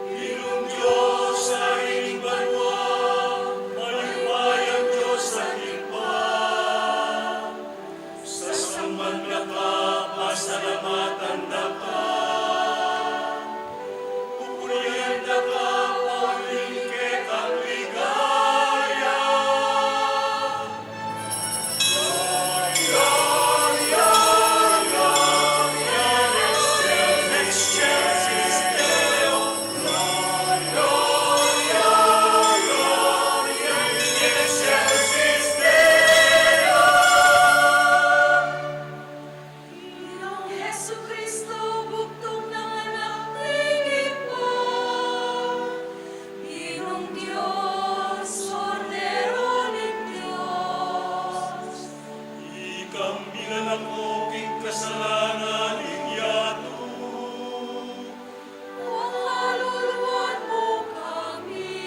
Ginung Dios a king banua, mayupayang Dios a Ibpa, sasamban da ka, pasalamatan da ka. Pupurian da ka, pauli ning kekang ligaya. Ginung Jesucristo, bugtung nang Anak ning Ibpa, Ginung Dios, Kordero ning Dios. Ikang milalako king kasalanan ning yatu, pakaluluan mu kami.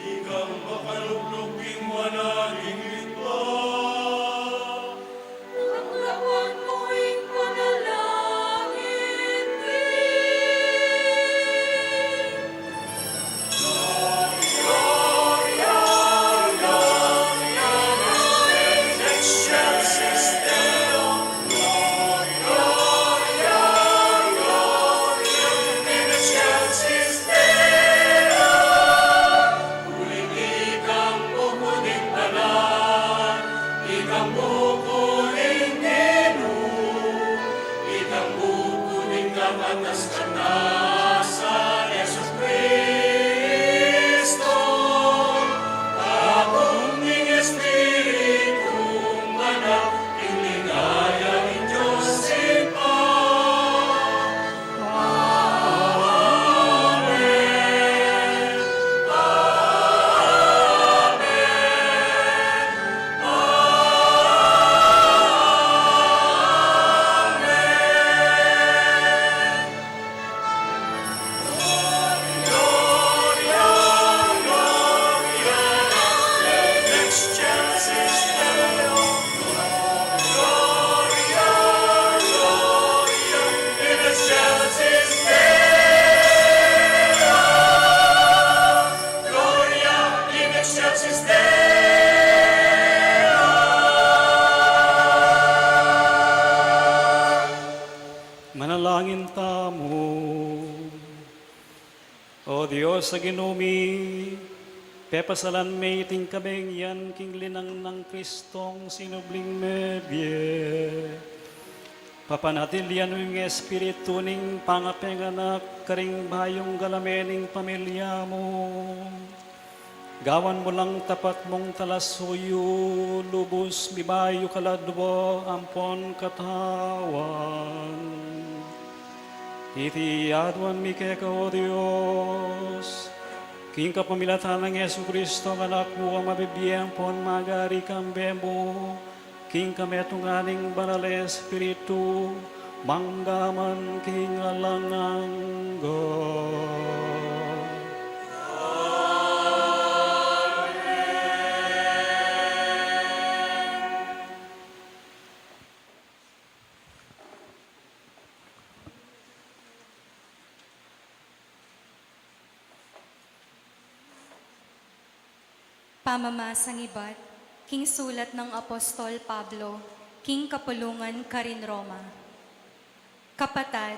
Ikang makalukluk king wanan ning Ibpa, tanggapan mu ing panalangin mi. Uling ikang buku ning banal, ikang buku ning Ginu, ikang buku ning kapataskatasan, Jesucristo, Anak ning Espiritu Banal, king ligaya ning Dios Ibpa. Amen. Amen. Amen. Gloria, Gloria in excelsis Deo. Gloria, Gloria in excelsis Deo. Gloria in excelsis Deo. Manalangin tamu. O Dios a Ginu mi, pepasalan me iting kameng yan king linang nang Kristong sinubling mebie. Papanatilian mu ing espiritu ning pangapenganak karing bayung galame ning pamilya mu. Gawan mu lang tapat mung talasuyu, lubus mibayu kaladwa ampon katawan. Iti aduan mi keka, O Dios, king kapamilatan nang Jesucristo, Anak mu, a mabibie ampon magari kambe mu, king kametungan ning Banal a Espiritu, mangga man king alang angga. Amen. Pamamasang ibat. King sulat nang Apostol Pablo king kapulungan karin Roma. Kapatad,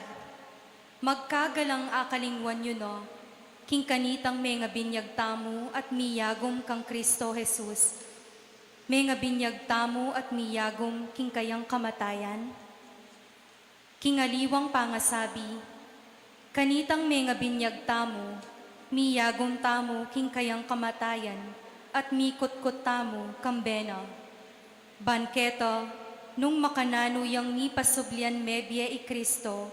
magkagalang akalingwan yu no, king kanitang mengabinyag tamu at miyagum kang Kristo Jesus, mengabinyag tamu at miyagum king kayang kamatayan? King aliwang pangasabi, kanitang mengabinyag tamu, miyagum tamu king kayang kamatayan, at mikutkut tamu kambe na. Ban keta, nung makananu yang mipasublian mebie i Kristo,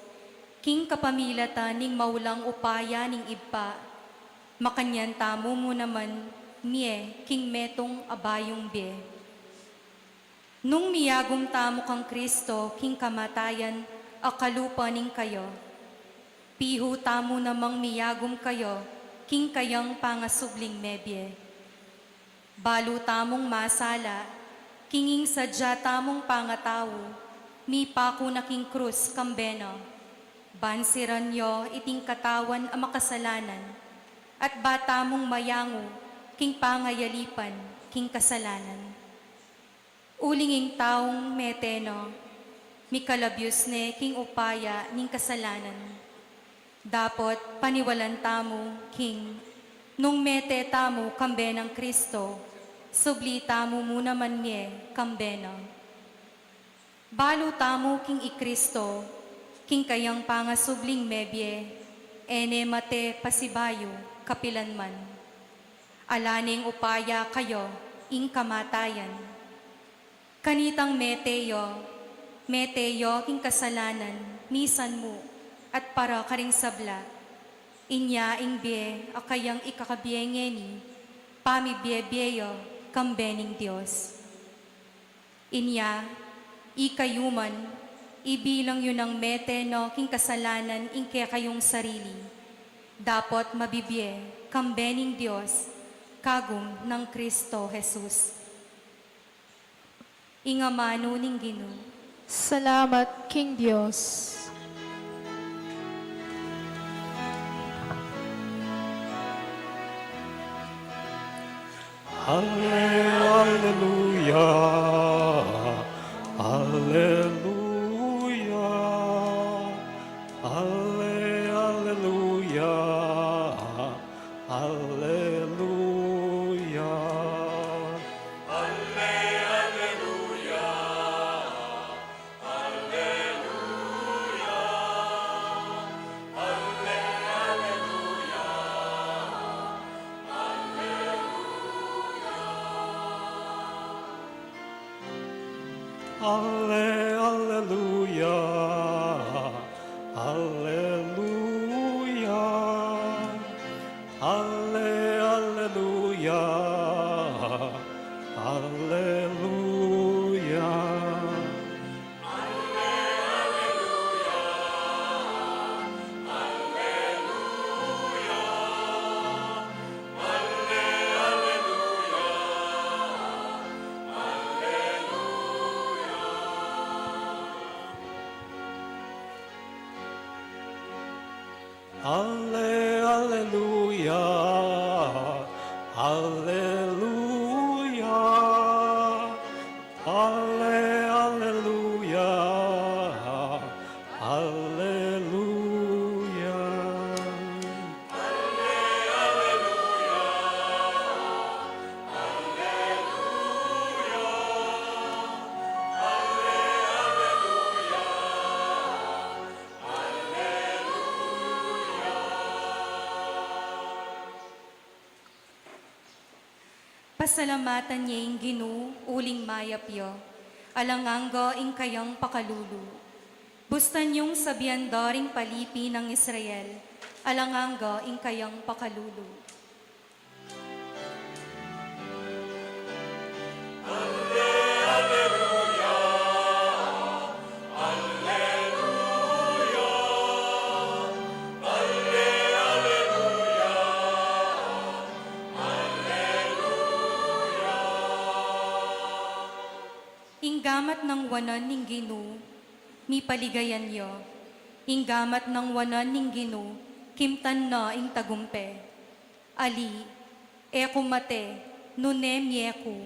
king kapamilatan ning maulang upaya ning Ibpa, makanyan tamu mu naman mie king metung a bayung bie. Nung miyagum tamu kang Kristo king kamatayan a kalupa ning kaya, pihu tamu namang miyagum kaya king kayang pangasubling mebie. Balu tamung masala, king ing sadya tamung pangatau, mipaku na king krus kambe na, ban siran ya iting katawan a makasalanan, at ba tamung mayangu king pangayalipan king kasalanan. Uling ing taung mete na, mikalabius ne king upaya ning kasalanan. Dapot paniwalan tamu king, nung mete tamu kambe nang Kristo, subli tamu mu naman mie kambe na. Balu tamu king i Kristo, king kayang pangasubling mebie, e ne mate pasibayu kapilanman. Ala neng upaya kaya ing kamatayan. Kanitang mete ya, mete ya king kasalanan misan mu at para karing sabla. Inya ing bie a kayang ikakabie ngeni, pamibie-bie ya kambe ning Dios. Inya, ikayu man, ibilang yu nang mete na king kasalanan ing kekayung sarili, dapot mabibie kambe ning Dios kagum nang Kristo Jesus. Ing amanu ning Ginu. Salamat king Dios. Ale-, aleluya, aleluya, ale-, aleluya, aleluya. Ale-, aleluya. Ale-, aleluya, aleluya, ale-, aleluya, aleluya. Ale-, aleluya, aleluya, ale-, aleluya, aleluya. Pasalamatan ye ing Ginu uling mayap ya, alang angga ing kayang pakalulu. Bustan yung sabian da ring palipi nang Israel, alang angga ing kayang pakalulu. Ing gamat nang wanan ning Ginu, mipaligayan ya. Ing gamat nang wanan ning Ginu, kimtan na ing tagumpe. Ali, e ku mate, nune mie ku,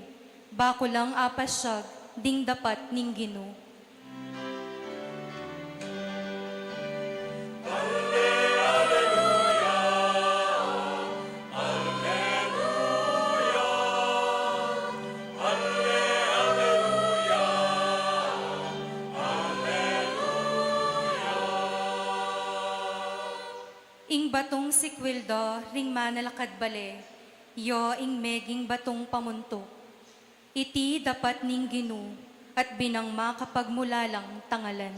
Ba ku lang apasyag ding dapat ning Ginu. Ing batung sikwil da ring manalakad bale, ya ing meging batung pamuntuk. Iti dapat ning Ginu, at binang makapagmulalang tangalan.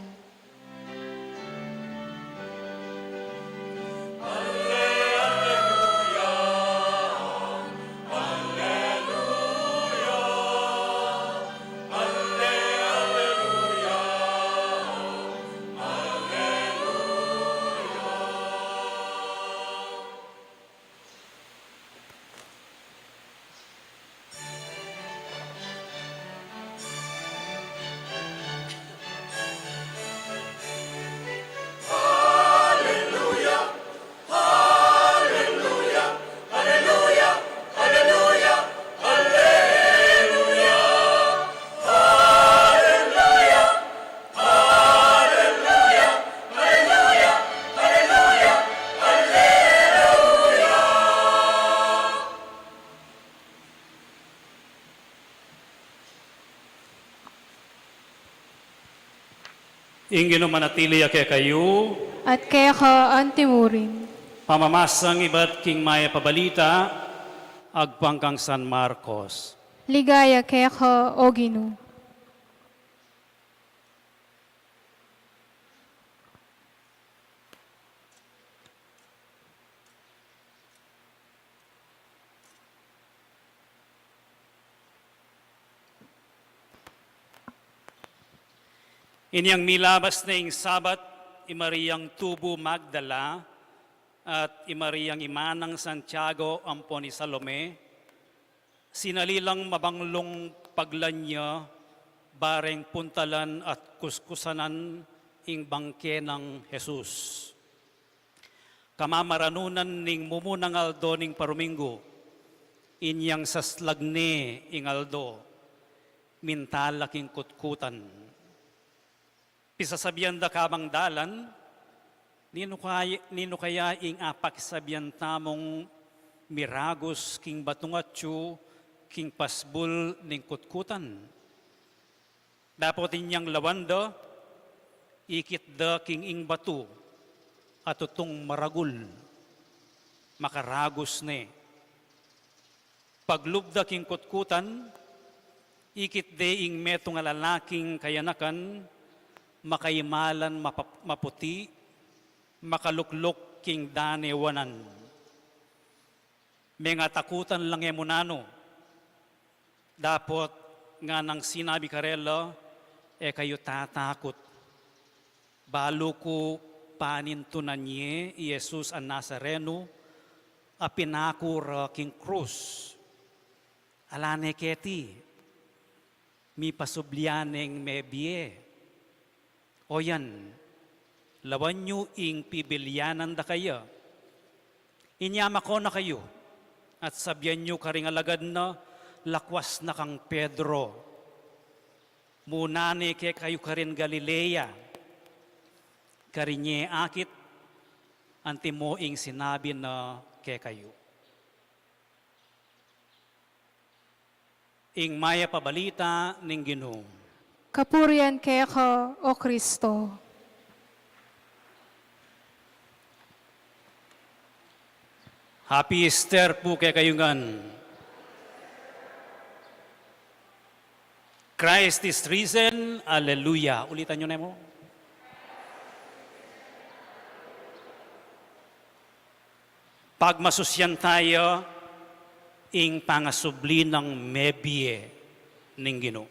Ing Ginu manatili ya kekayu. At keka antimurin. Pamamasang ibat king Mayap a Balita agpang kang San Marcos. Ligaya keka, O Ginu. Inyang milabas ne ing Sabat, i Mariang tubu Magdala, at i Mariang ima nang Santiago ampon i Salome, sinali lang mabanglung paglan ya, bareng puntalan at kuskusanan ing bangke nang Jesus. Kamamaranunan ning mumunang aldo ning paruminggu, inyang saslag ne ing aldo, minta la king kutkutan. Pisasabian da kabang dalan, "Ninu kaya, ninu kaya ing apakisabian tamung miragus king batung atyu king pasbul ning kutkutan?" Dapot inyang lawan da, ikit da king ing batu, a tutung maragul, makaragus ne. Paglub da king kutkutan, ikit de ing metung a lalaking kayanakan, makaimalan mapap-, maputi, makalukluk king danewanan. Mengatakutan lang e mu nanu. Dapot nganang sinabi karela, "E kayu tatakut. Balu ku panintunan ye i Jesus a Nazareno, a pinaku ra king krus. Ala ne keti, mipasubli ya neng mebie. O yan, lawan yu ing pibilyanan da kaya. Inya mako na kayu, at sabian yu karing alagad na, lakwas na kang Pedro. Muna ne kekayu karin Galilea." Karin ye akit, antimo ing sinabi na kekayu. Ing Mayap a Balita ning Ginu. Kapurian keka, O Kristo. Happy Easter pu kekayu ngan. Christ is risen. Alleluia. Ulitan yu ne mu. Pagmasusyan taya ing pangasubli nang mebie ning Ginu.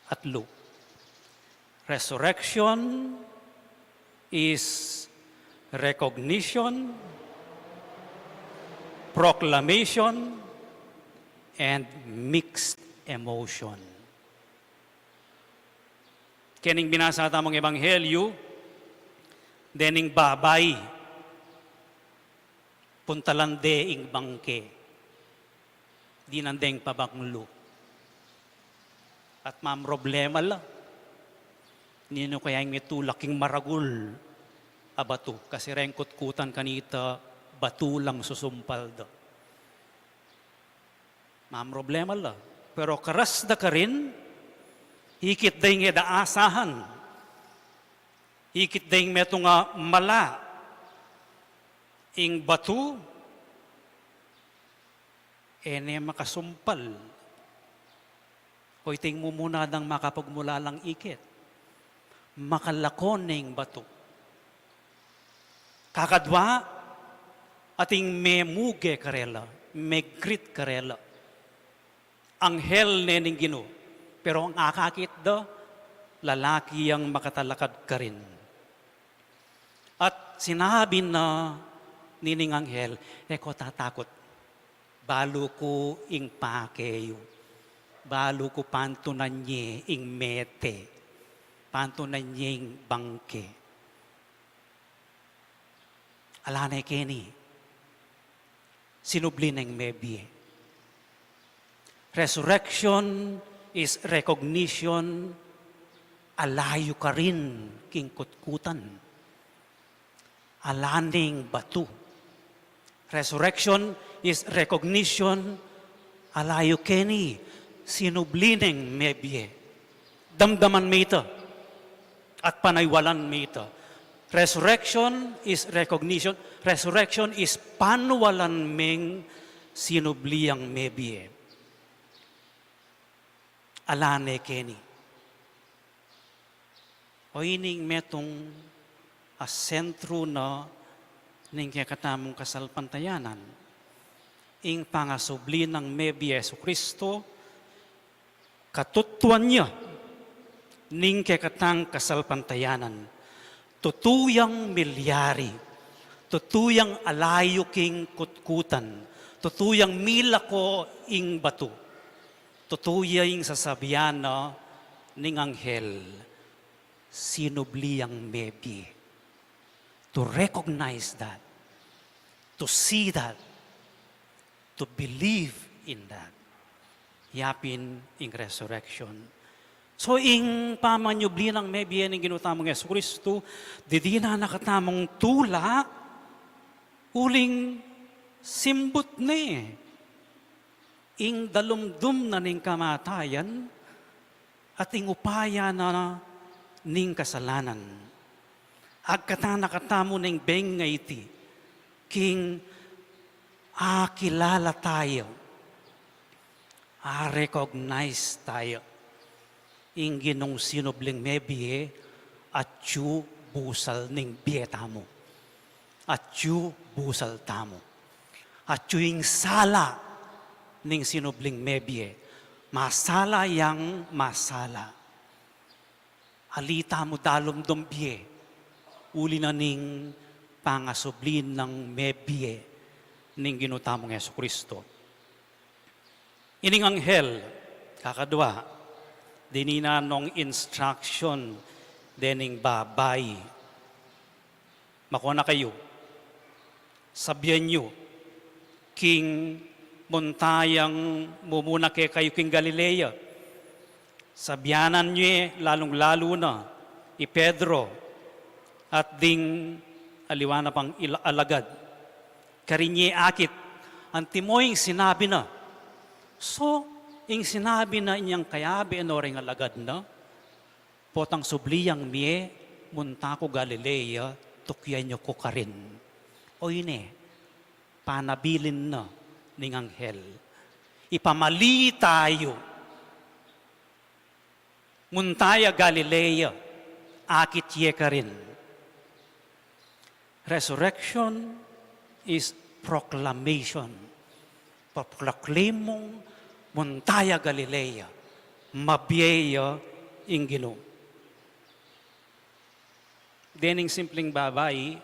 Atlu. Resurrection is recognition, proclamation, and mixed emotion. Kening binasa tamung ebanghelyu, dening babai, puntalan de ing bangke. Dinan deng pabanglu. At mamroblema la, ninu kaya ing mitulak king maragul a batu? Kasi reng kutkutan kanita, batu lang susumpal da. Mamroblema la. Pero karas da karin, ikit da ing e da asahan. Ikit da ing metung a mala. Ing batu, e ne makasumpal. O iting mumuna dang makapagmulalang ikit. Makalako ne ing batu. Kakadwa, ating memuge karela, me-greet karela. Anghel ne ning Ginu. Pero ing akakit da, lalaki yang makatalakad karin. At sinabi na nining anghel, "E ko tatakut. Balu ku ing pake yu. Balu ku pantunan ye ing mete. Pantunan ye ing bangke." Ala ne keni. Sinubli neng mebie. Resurrection is recognition, ala yu karin king kutkutan. Ala neng batu. Resurrection is recognition, ala yu keni, sinubli neng mebie. Damdaman me ita at panaywalan me ita. Resurrection is recognition. Resurrection is panwalan meng sinubli yang mebie. Ala ne keni. O ining metung a sentru na ning kekatamung kasalpantayanan. Ing pangasubli nang mebie Jesucristo, katutuan ya ning kekatang kasalpantayanan. Tutu yang milyari, tutu yang ala yu king kutkutan, tutu yang milako ing batu, tutu ya ing sasabian na ning anghel, sinubli yang mebie. To recognize that, to see that, to believe in that. Yapin ing resurrection. So, ing pamanyubli nang mebie ning Ginu tamung Jesucristo, didinan na katamung tula, uling simbut ne ing dalumdum na ning kamatayan, at ing upaya na ning kasalanan. Agkatan na katamu ning benga iti, king akilala tayo, a-recognize tayo, ing Ginung sinubling mebie, atyu busal ning bie tamu. Atyu busal tamu. Atyu ing sala ning sinubling mebie. Masala yang masala. Ali tamu dalumdum bie, uli na ning pangasubli nang mebie ning Ginu tamung Jesucristo. Ining anghel, kakadwa, dininan nong instruction dening babai. Makona kayu, sabian yu king munta yang mumuna kekayu king Galilea. Sabianan ye lalung-lalu na i Pedro at ding aliwa na pang ila-, alagad. Karin ye akit, antimo ing sinabi na. So, ing sinabi na inyang kayabe no ring alagad na, "Potang subli yang mie, munta ku Galilea, tukyan yu ku karin." O ine, panabilin na ning anghel. Ipamali tayu. Munta ya Galilea, akit ye karin. Resurrection is proclamation. Paproklaim mung munta ya Galilea, mabie ya ing Ginu. Dening simpling babai,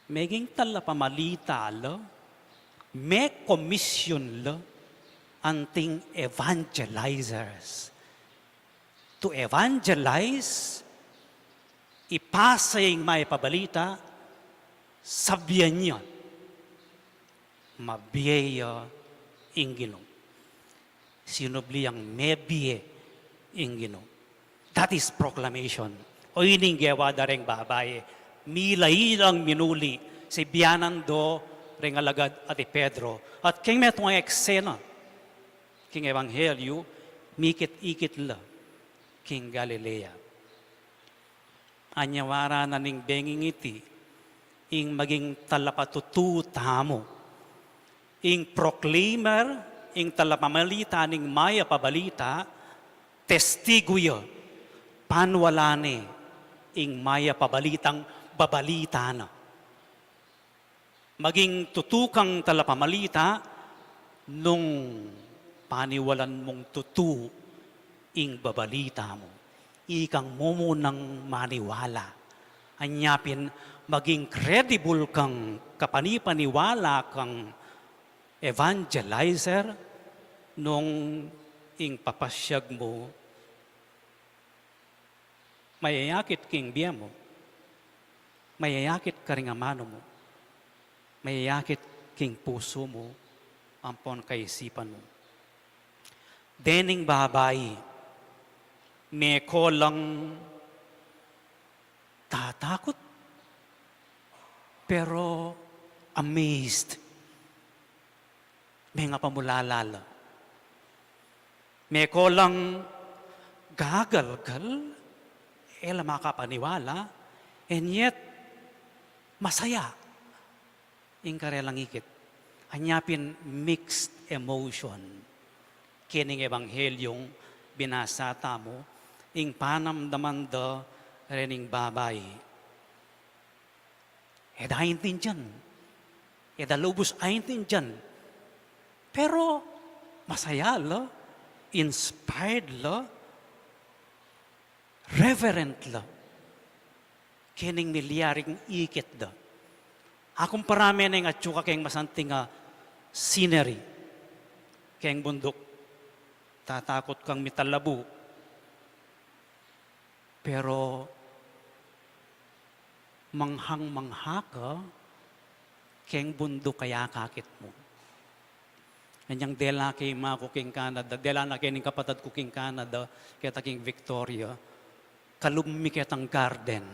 meging talapamalita la, me-commission la, anting evangelizers. To evangelize, ipasa ya ing mapabalita, sabian ya, mabie ya ing Ginu. Sinubli yang mebie ing Ginu. That is proclamation. O ining gewa da reng babai, mila ilang minuli, sibianan do reng alagad at i Pedro. At king metung a eksena king ebanghelyu, mikit-ikit la king Galilea. Anyawara na ning benging iti, ing maging talapatutu tamu, ing proclaimer, ing talapamalita ning mayap a balita, testigu ya, panwala ne ing mayap a balitang babalita na. Maging tutu kang talapamalita nung paniwalan mung tutu ing babalita mu. Ikang mumunang maniwala. Anya pin maging credible kang kapanipaniwala kang evangelizer nung ing papasyag mu mayayakit king bie mu, mayayakit karing amanu mu, mayayakit king pusu mu, ampon kaisipan mu. Dening babai, meko lang tatakut, pero amazed. Mengapamulala la. Meko lang gagalgal, e la makapaniwala, and yet, masaya ing karelang ikit. Anya pin mixed emotion. Kening ebanghelyung binasa tamu, ing panamdaman da rening babai. E da aintindian. E da lubus aintindian. Pero masaya la, inspired la, reverent la kening milyaring ikit da. Akumpara me neng atyu ka keng masanting a scenery, keng bunduk. Tatakut kang mitalabu. Pero manghang-mangha ka keng bunduk a akakit mu. Anyang dela ke ima ku king Canada, dela na ke ning kapatad ku king Canada, keta king Victoria, kalub mi ketang garden.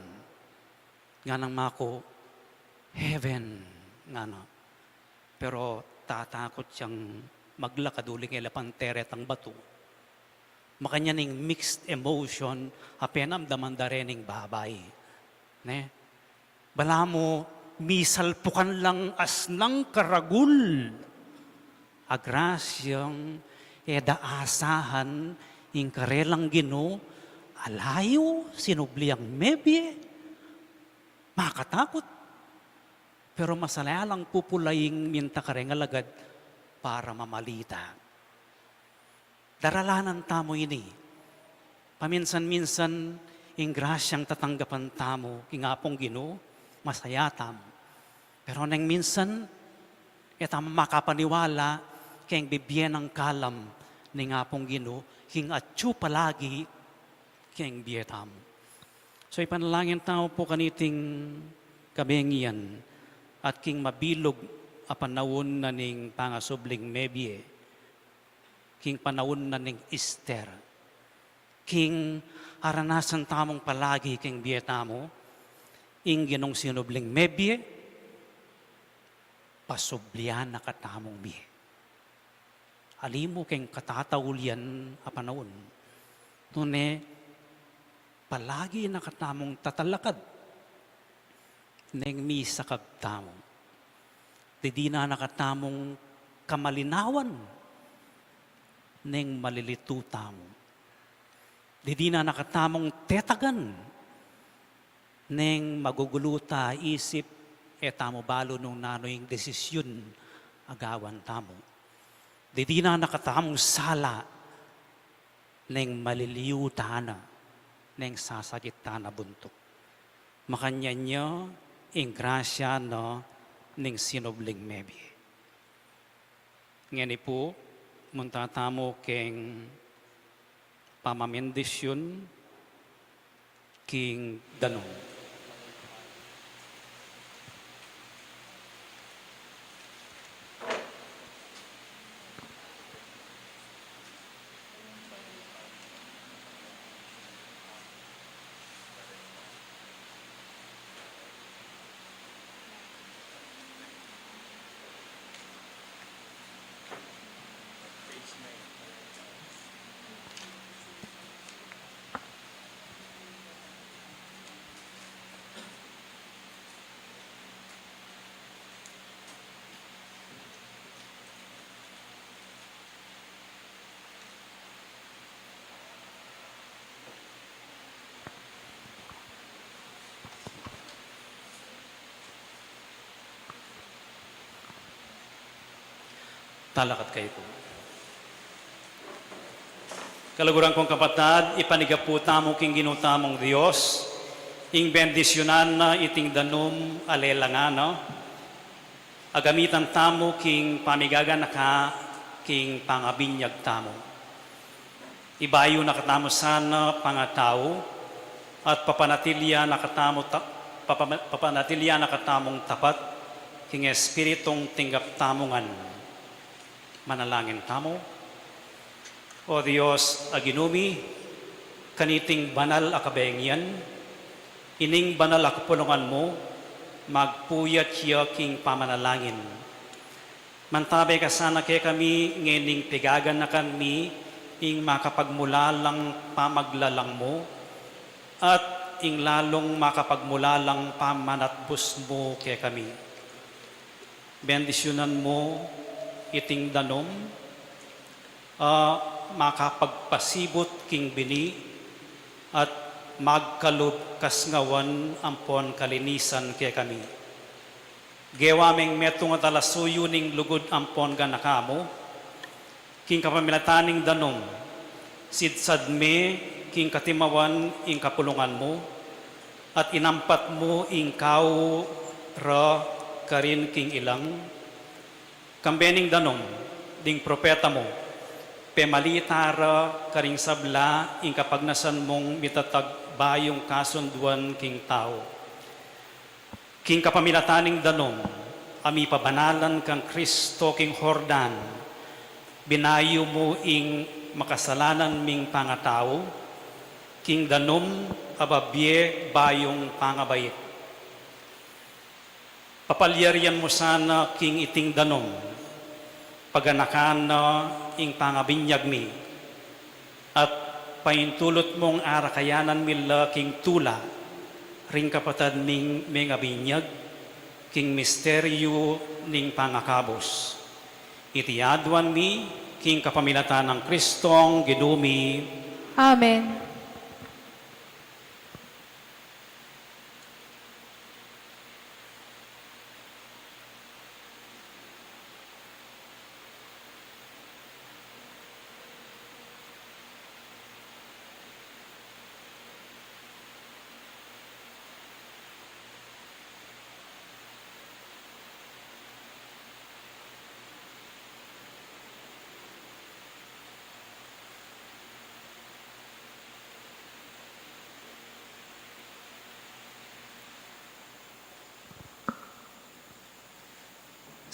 Nganang maku, heaven, ngana. Pero tatakut yang maglakad uling e la pante retang batu. Makanyan ing mixed emotion a penamdaman da rening babai. Ne? Balamu misalpukan lang asnang karagul a grasyang e da asahan ing karelang Ginu, alayu, sinubli yang mebie, makatakut. Pero masaya lang pupulaing minta kareng alagad para mamalita. Daralanan tamu ini. Paminsan-minsan, ing grasyang tatanggapan tamu king Apung Ginu, masaya tamu. Pero neng minsan, e tamu makapaniwala keng bibie nang kalam ning Apung Ginu, king atyu palagi keng bie tamu. So, ipanalangin tamu pu kaniting kabengian at king mabilug a panaun na ning pangasubling mebie, king panaun na ning Easter, king aranasan tamung palagi king bie tamu, ing Ginung sinubling mebie, pasublian na katamung bie. Ali mu keng katataulian a panaun. Nune, palagi na katamung tatalakad neng misakab tamu. Didinan na katamung kamalinawan neng malilitu tamu. Didinan na katamung tetagan neng magugulu ta isip, e tamu balu nung nanu ing desisyun a gawan tamu. Didinan na katamung sala neng maliliyu tana, neng sasakit tana buntuk. Makanyan ya ing grasya na ning sinubling mebie. Ngeni pu, munta tamu keng pamamindisyun king danum. Talakad kayu pu. Kaluguran kung kapatad, ipanyawad tamu king Ginu tamung Dios, ing bendisyunan na iting danum a lelangan na, a gamitan tamu king pamigaganaka king pangabinyag tamu. Ibayu na katamu sana pangatau, at papanatilian na katamu ta-, papama-, papanatilian na katamung tapat king Espiritung tinggap tamu ngan. Manalangin tamu. O Dios a Ginu mi, kaniting banal a kabengian, ining banal a kapulungan mu, magpuyat ya king pamanalangin. Mantabe ka sana kekami ngening pigaganakan mi ing makapagmulalang pamaglalang mu at ing lalung makapagmulalang pamanatbus mu kekami. Bendisyunan mu iting danum a makapagpasibut king bini at magkalub kasngawan ampon kalinisan kekami. Gewa meng metung a talasuyu ning lugud ampon ganaka mu, king kapamilatan ning danum, sidsad me king katimawan ing kapulungan mu, at inampat mu ing kau ra karin king ilang, kambe ning danum, ding propeta mu, pemalita ra karing sabla ing kapagnasan mung mitatag bayung kasunduan king tau. King kapamilatan ning danum a mipabanalan kang Kristo king Jordan, binayu mu ing makasalanan ming pangatau, king danum a babie bayung pangabait. Papalyarian mu sana king iting danum, paganakan na ing pangabinyag mi, at paintulut mung arakayanan mi la king tula ring kapatad ming mengabinyag king misteryu ning pangakabus. Iti aduan mi king kapamilatan nang Kristong Ginu mi. Amen.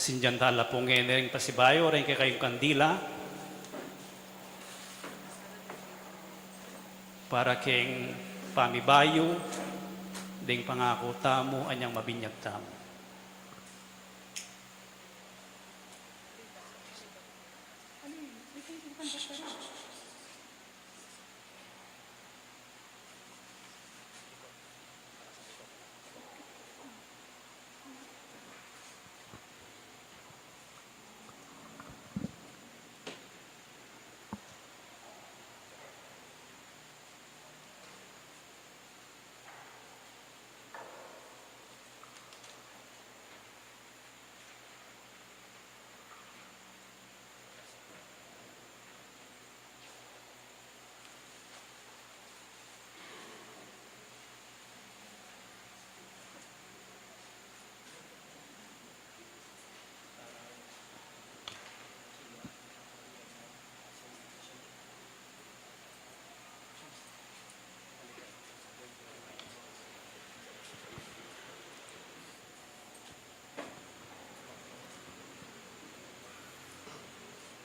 Sindian tala pu ngeni ring pasibayu reng kekayung kandila, para keng pamibayu ding pangaku tamu anyang mabinyag tamu.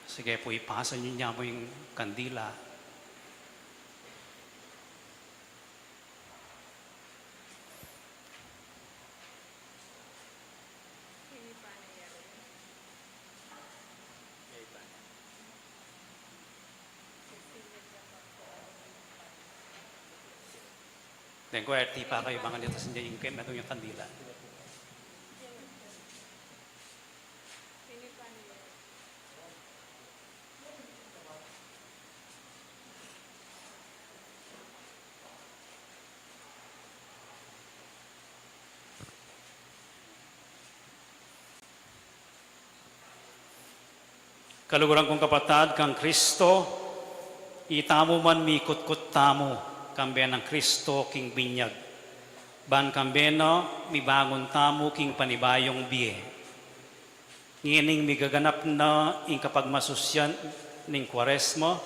Sige pu, ipasa yu ne mu ing kandila. Deng ku, R T pa kayu, bang nita sinding ing kandila. Kaluguran kung kapatad kang Kristo, itamu man mikutkut tamu kambe nang Kristo king binyag, ban kambe na mibangun tamu king panibayung bie. Ngening migaganap na ing kapagmasusyan ning Kuaresma,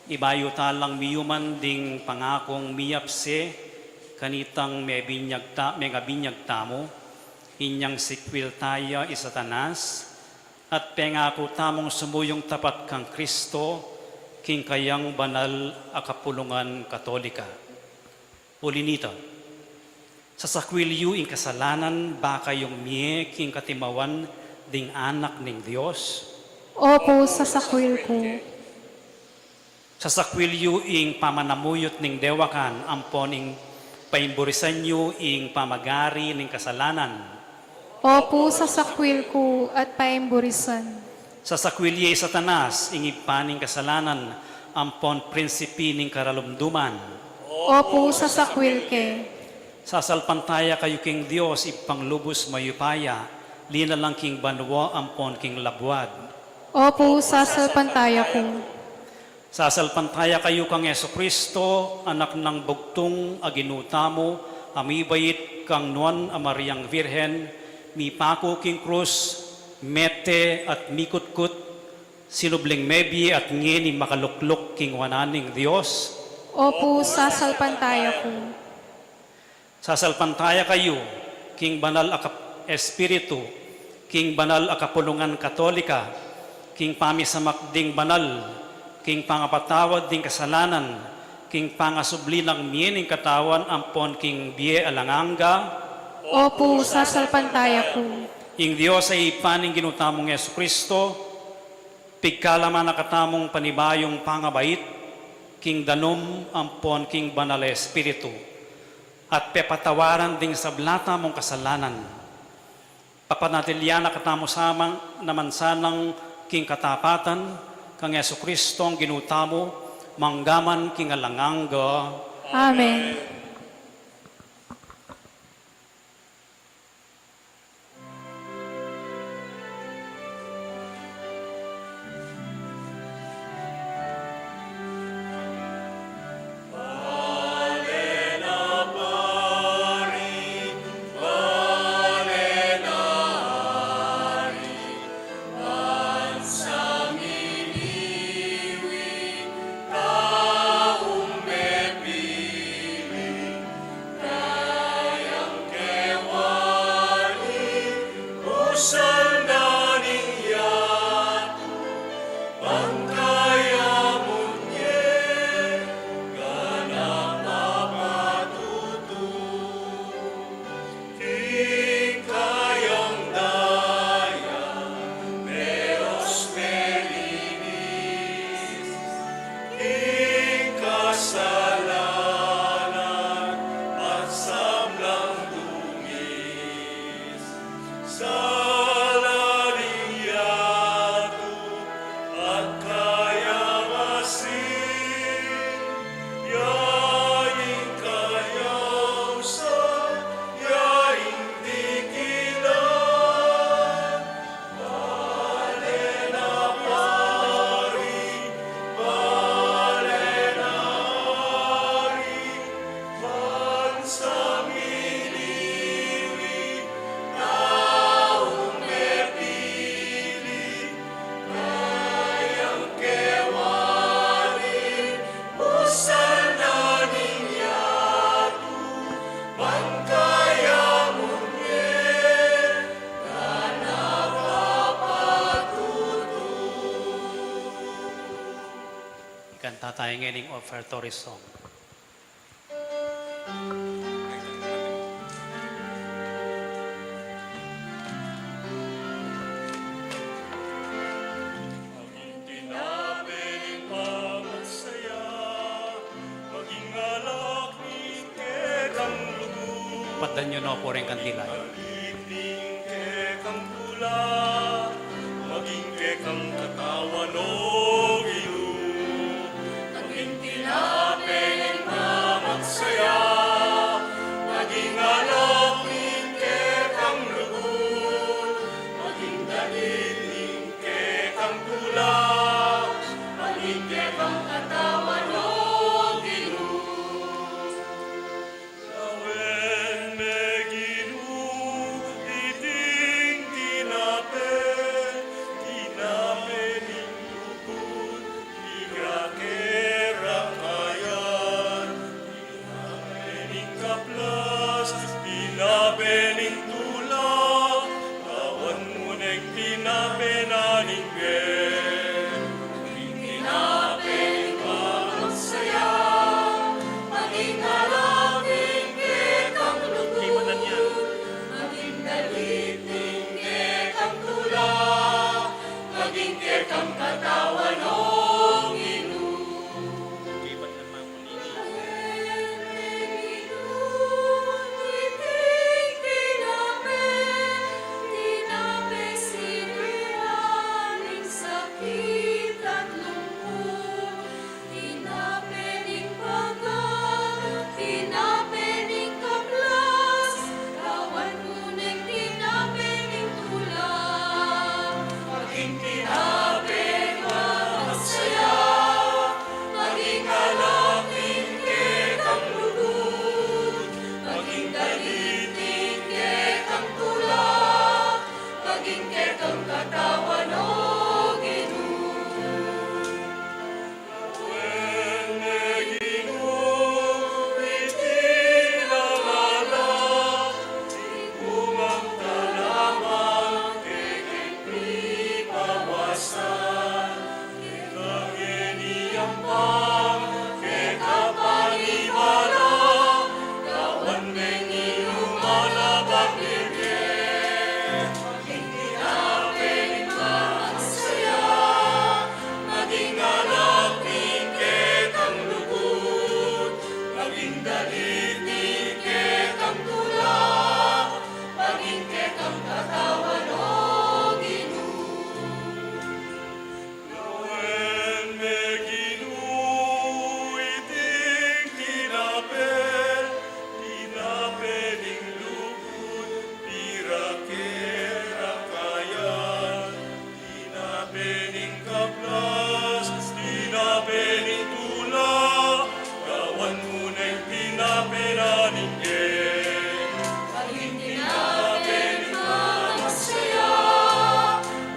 ibayu ta lang miyuman ding pangakung miyapse kanitang mebinyag ta-, mengabinyag tamu, inyang sikwil taya i Satanas, at pengaku tamung sumuyung tapat kang Kristo king kayang banal a kapulungan Katolika. Uli nita, sasakwil yu ing kasalanan ba kayung mie king katimawan ding Anak ning Dios? Opu, sasakwil ku. Sasakwil yu ing pamanamuyut ning dewakan ampon ing paimburisan yu ing pamagari ning kasalanan? Opu, sasakwil ku at paimburisan. Sasakwil ye i Satanas, ing ibpa ning kasalanan ampon prinsipi ning karalumduman? Opu, sasakwil ke. Sasalpantaya kayu king Dios, Ibpang lubus mayupaya, linalang king banua ampon king labuad? Opu, sasalpantaya ku. Sasalpantaya kayu kang Jesucristo, Anak nang bugtung a Ginu tamu, a mibait kang Nuan a Mariang Virgen, mipaku king krus, mete at mikutkut, sinubling mebie at ngeni makalukluk king wanan ning Dios? Opu, sasalpantaya ku. Sasalpantaya kayu king banal a kap-, Espiritu, king banal a kapulungan Katolika, king pamisamak ding banal, king pangapatawad ding kasalanan, king pangasubli nang mie ning katawan ampon king bie alang angga? Opu, sasalpantaya ku. Ing Dios a Ibpa ning Ginu tamung Jesucristo, pigkalaman na katamung panibayung pangabait king danum ampon king Banal a Espiritu, at pepatawaran ding sabla tamung kasalanan. Papanatilian na katamu samang naman sanang king katapatan kang Jesucristong Ginu tamu, manggaman king alang angga. Amen. King kayang daya, meos melinis, king kasalanan at sablang dungis, sala ning yatu at kayang asin, ya ing kayausan, ya ing dikilan. Bale na pari, bale na ari, bansang miliwi, taung mepili, kayang kewari, usan na ning yatu, pangkayamun ye, na napapatutu. Ikanta tayu ngening offertory song. Maging tinape ning pamagsaya, maging alak ning kekang lugud. Patdan yu na pu ring kandila. Maging ning kekang tula, maging kekang katawan, O Ginu. Maging tinape ning pamagsaya, maging alak ning kekang lugud, maging danit ning kekang tula, Maging dalit ning kekang tula, maging kekang katawan, O Ginu. Lawen me, Ginu, iting tinape, tinape ning lugud, pirakera kayan. Tinape ning kablas, tinape ning tula, gawan mu neng tinape na ning Ginu. Maging tinape ning pamagsaya,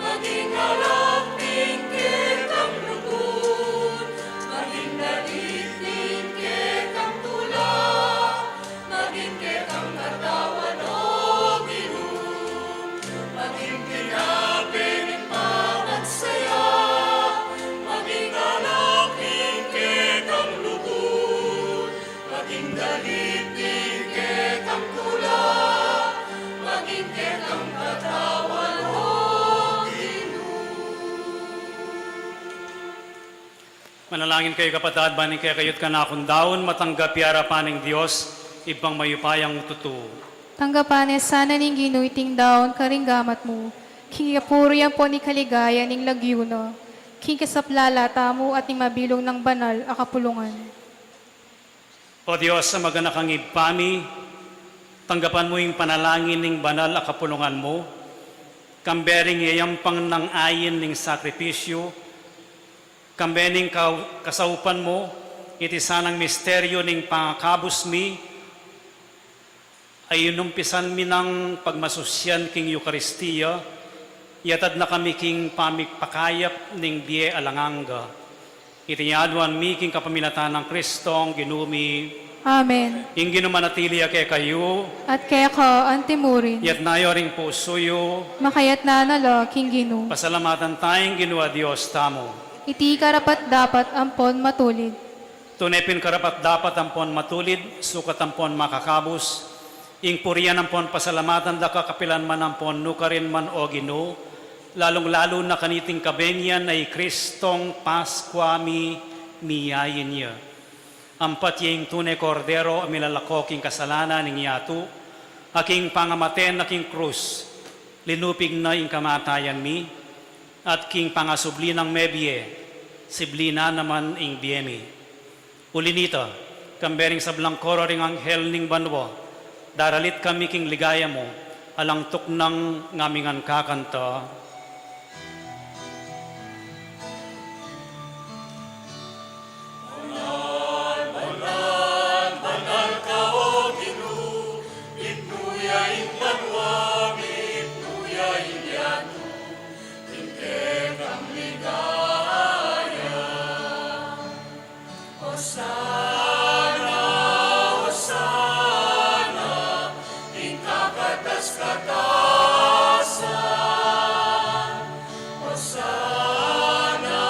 maging alak ning kekang lugud, maging dalit ning kekang tula, maging kekang katawan, O Ginu. Maging tinape ning pamagsaya, maging alak ning kekang lugud, maging dalit ning kekang tula, maging kekang katawan, O Ginu. Manalangin kayu, kapatad, ban ing kekayu't kanakung daun matanggap ya king arapan ning Dios, Ibpang mayupayang tutu. Tanggapan na sana ning Ginu iting daun karing gamat mu, king ikapuri ampon ikaligayan ning lagyu na, king kasaplalan tamu at ning mabilug nang banal a kapulungan. O Dios a maganakang Ibpa mi, tanggapan mu ing panalangin ning banal a kapulungan mu, kambe ring yayampang nang ain ning sakripisyu, kambe ning kau-, kasaupan mu, iti sanang misteryu ning pangakabus mi, a inumpisan mi nang pagmasusyan king Eukaristia, yatad na kami king pamipakayap ning bie alang angga. Iti aduan mi king kapamilatan nang Kristong Ginu mi. Amen. Ing Ginu manatili ya kekayu. At keka antimurin. Itas yu ring pusu yu. Makaitas na la king Ginu. Pasalamatan taya ing Ginu a Dios tamu. Iti karapat-dapat ampon matulid. Tune pin karapat-dapat ampon matulid, sukat ampon makakabus, ing purian ampon pasalamatan da ka kapilan man ampon nukarin man, O Ginu, lalung-lalu na kaniting kabenyan a i Kristong Paskua mi, miyain ya. Ampat ya ing tune Kordero a milalako king kasalanan ning yatu, a king pangamate na king krus, linupig na ing kamatayan mi, at king pangasubli nang mebie, sibli na naman ing bie mi. Uli nita, kambe ring sablang koro ring anghel ning banua, daralit kami king ligaya mu, alang tuknang ngamingan kakanta. Banal, banal, banal ka, O Ginu, mitmu ya ing banua, mitmu ya ing yatu, king kekang ligaya. Osana, Osana, king kakatas-katasan. Osana,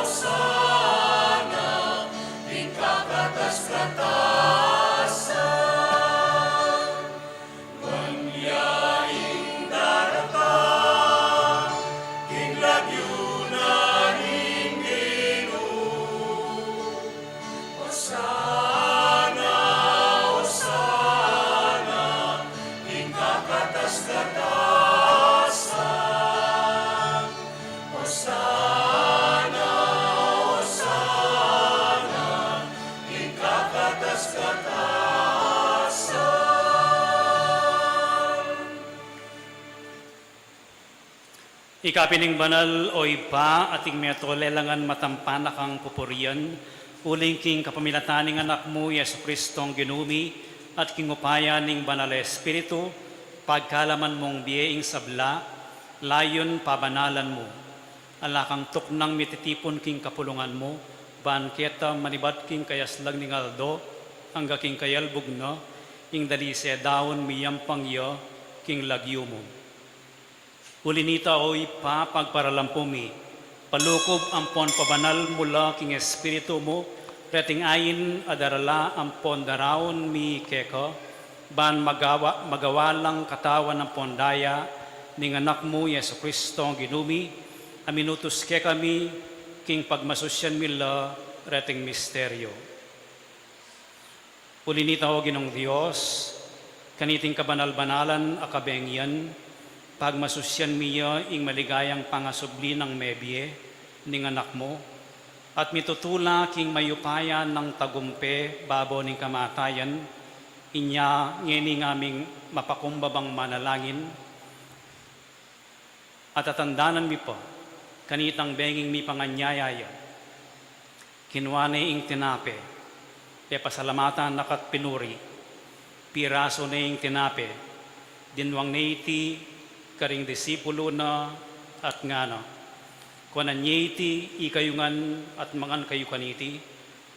Osana, king kakatas-katasan. Manyawad ing daratang king lagyu na ning Ginu. Osana, Osana, king kakatas-katasan. Osana, Osana, king kakatas-katasan. Ika pin ing banal, O Ibpa, at ing metung lelangan matampan a kang pupurian, uling king kapamilatan ning Anak mu, Jesucristong Ginu mi, at king upaya ning Banal a Espiritu, pagkalaman mung bie ing sabla, layun pabanalan mu. Ala kang tuknang mititipun king kapulungan mu, ban keta manibat king kayaslag ning aldo, angga king kayalbug na, ing dalise daun miyampang ya king lagyu mu. Uli nita, o Ibpa, pagparalampu mi, palukub ampon pabanal mu la king Espiritu mu reting ain a darala ampon daraun mi keka, ban magawa, magawa lang katawan ampon daya ning Anak mu, Jesu-Cristong Ginu mi, a minutus kekami king pagmasusyan mi la reting misteryo. Uli nita, o Ginung Dios, kaniting kabanal-banalan a kabengian, pagmasusyan mi ya ing maligayang pangasubli nang mebie ning Anak mu, at mitutula king mayupaya nang tagumpe babo ning kamatayan, inya ngeni ngaming mapakumbabang manalangin, at tatandanan mi pa, kanitang benging mipanganyaya ya, kinua ne ing tinape, pepasalamatan na ka't pinuri, pirasu ne ing tinape, dinwang ne iti karing disipulu na at ngana, kuanan ye iti ikayu ngan at mangan kayu kaniti,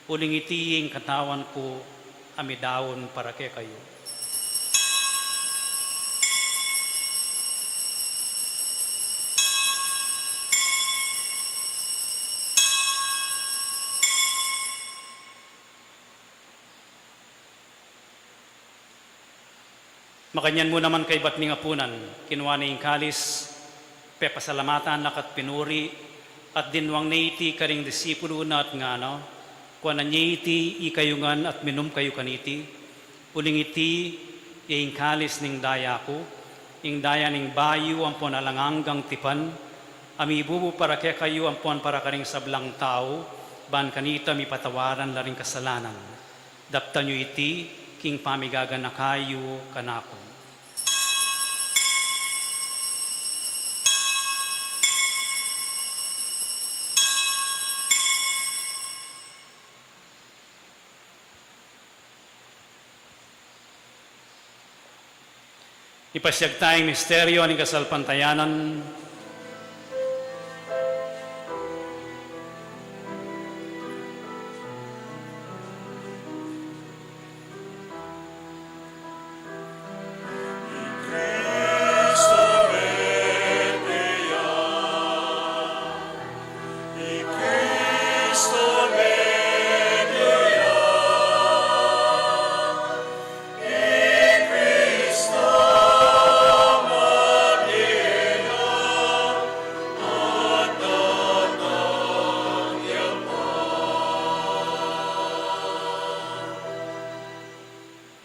uling iti ing katawan ku a midaun para kekayu. Makanyan mu naman kaybat ning apunan, kinua ne ing kalis, pepasalamatan na ka't pinuri, at dinwang ne iti karing disipulu na at ngana, kuanan ye iti ikayu ngan at minum kayu kaniti, uling iti ya ing kalis ning daya ku, ing daya ning bayu ampon alang anggang tipan, a mibubu para kekayu ampon para karing sablang tau, ban kanita mipatawaran la ring kasalanan. Daptan yu iti king pamigaganaka yu kanaku. Ipasiag taya ing misteryo ning kasalpantayanan.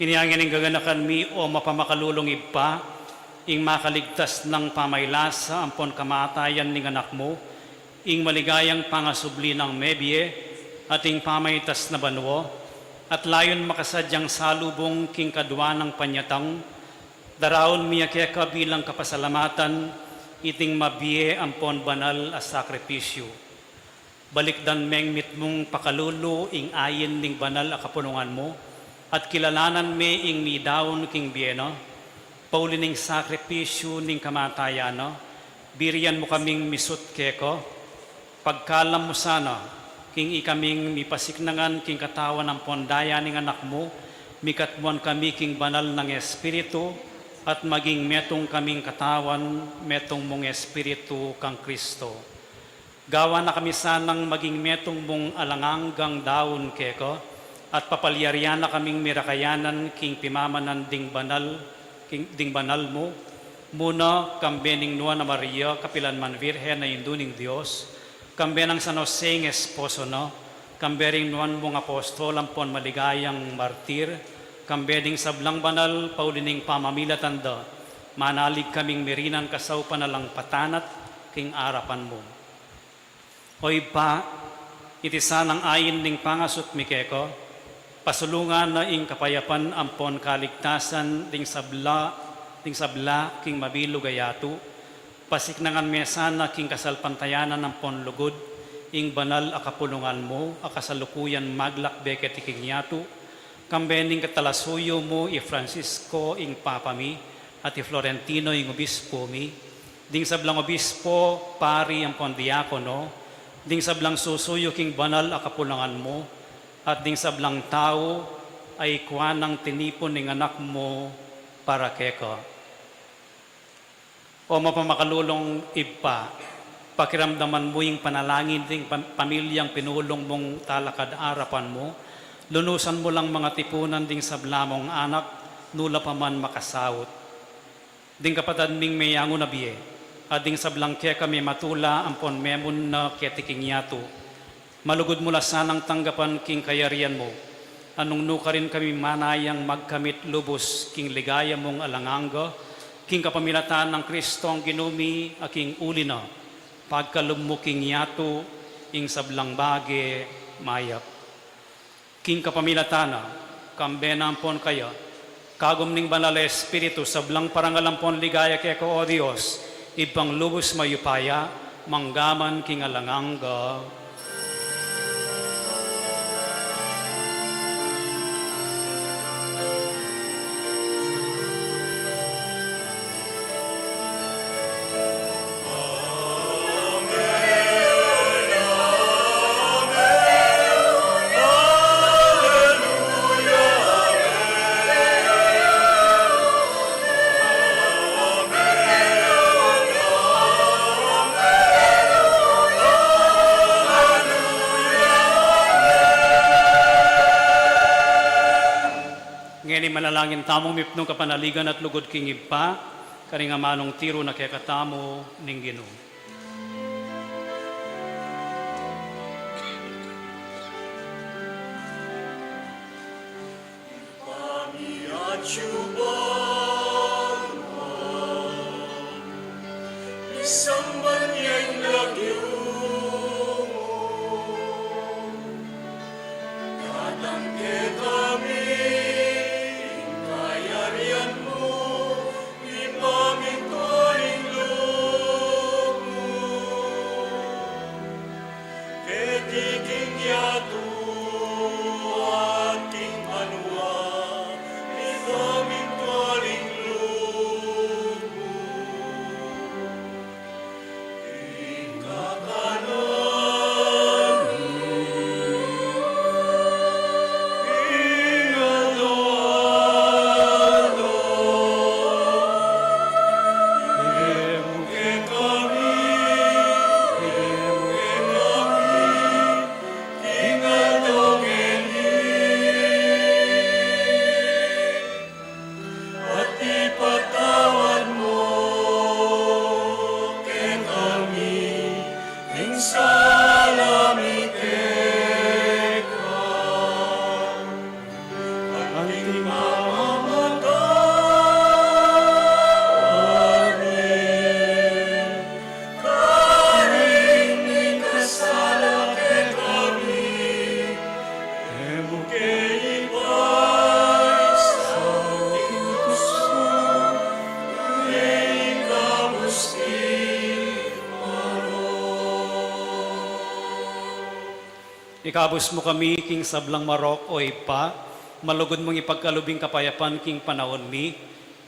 Ini ngeni ing gaganakan mi, o mapamakalulung Ibpa, ing makaligtas nang pamailasa ampon kamatayan ning Anak mu, ing maligayang pangasubli nang mebie, at ing pamaitas na banua, at layun makasadyang salubung king kadua nang panyatang, daraun mi ya keka bilang kapasalamatan iting mabie ampon banal a sakripisyu. Balikdan meng mitmung pakalulu ing ain ning banal a kapulungan mu, at kilalanan me ing midaun king bie na, pauli ning sakripisyu ning kamatayan na, birian mu kaming misut keka, pagkalam mu sana, king ikaming mipasiknangan king katawan ampon daya ning Anak mu, mikatmuan kami king banal nang Espiritu, at maging metung kaming katawan, metung mung Espiritu kang Kristo. Gawan na kami sanang maging metung mung alang anggang daun keka, at papalyarian na kaming mirakayanan king pimamanan ding banal, king, ding banal mu, muna kambe ning Nuan a Maria, kapilan man Virgen a Indu ning Dios, kambe nang San Jose ing esposo na, kambe ring nuan mung apostol ampon maligayang martir, kambe ding sablang banal pauli ning pamamilatan da, manalig kaming mirinan kasaupan alang patanat king arapan mu. O Ibpa, iti sanang ain ning pangasut mi keka, pasulungan na ing kapayapan ampon kaligtasan ding sabla, ding sabla king mabilug a yatu, pasiknangan me sana king kasalpantayanan ampon lugud, ing banal a kapulungan mu, a kasalukuyan maglakbe keti king yatu, kambe ning katalasuyu mu i Francisco ing Papa mi, at i Florentino ing Obispo mi, ding sablang obispo, pari ampon diakono, ding sablang susuyu king banal a kapulungan mu, at ding sablang tau a ikua nang tinipun ning Anak mu para keka. O mapamakalulung Ibpa, pakiramdaman mu ing panalangin ding pam-, pamilyang pinulung mung talakad arapan mu, lunusan mu lang mangatipunan ding sabla mung anak, nu la pa man makasaut. Ding kapatad ming meyangu na bie, at ding sablang kekami matula ampon memunna keti king yatu. Malugud mu la sanang tanggapan king kayarian mu. Nung nu karin kami manayang magkamit lubus king ligaya mung alang angga, king kapamilatan nang Kristong Ginu mi, a king uli na, pagkalub mu king yatu ing sablang bage mayap. King kapamilatan na, kambe na ampon kaya, kagum ning Banal a Espiritu, sablang parangal ampon ligaya keka, o Dios, Ibpang lubus mayupaya, mangga man king alang angga. Ngeni manalangin tamu mipnung kapanaligan at lugud king Ibpa, karing amanung tiru na kekatamu ning Ginu. Pamiatsu bang misamban ya ing lagyu mu, datang kekami ing kayarian mu, ipamintuan ing lub mu. Keti king yatu at king banua, ipamintuan ing lub mu. Ing kakanan mi king aldo-aldo, ibie mu kekami, ibie mu kekami, king aldo ngeni. At ipatawad mu kekami ing sala mi keka, anti pamamatawad mi karing mikasala kekami, e mu ke ipaisaul king kusug, nune ikabus king marok. Ikabus mu kami king sablang marok, o Ibpa, malugud mung ipagkalub ing kapayapan king panaun mi,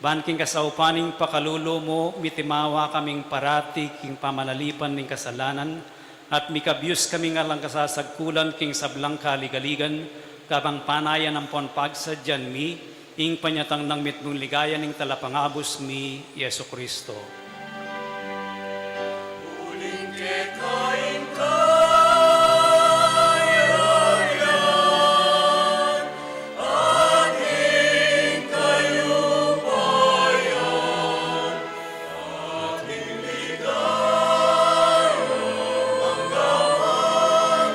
ban king kasaupan ning pakalulu mu, mitimawa kaming parati king pamanalipan ning kasalanan, at mikabyus kaming alang kasasagkulan king sablang kaligaligan, kabang panayan ampon pagsadyan mi ing panyatang nang mitmung ligaya ning Talapangabus mi, Jesucristo. Uling keka ing kayarian, at ing kayupayan, at ing ligaya, mangga man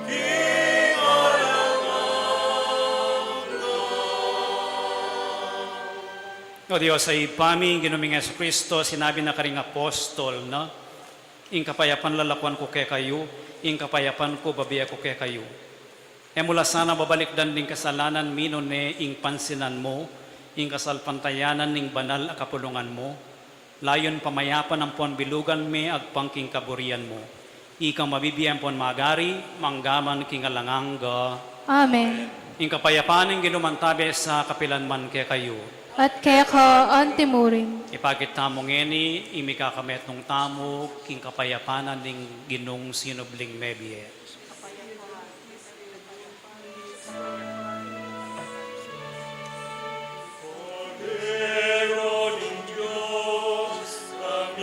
king alang angga. O Dios a Ibpa mi, ing Ginu ming Jesucristo, sinabi na karing apostol na, ing kapayapan lalakuan ku kekayu, ing kapayapan ku babie ku kekayu. E mu la sana babalikdan ding kasalanan mi, nune ing pansinan mu ing kasalpantayanan ning banal a kapulungan mu, layun pamayapan ampon bilugan me agpang king kaburian mu. Ikang mabibie ampon magari, mangga man king alang angga. Amen. Ing kapayapan ning Ginu mantabe sa kapilan man kekayu. At keka anti murin. Ipakit tamu ngeni ing mikakametnung tamu king kapayapan ning Ginung sinubling mebie. Kordero ning Dios, ang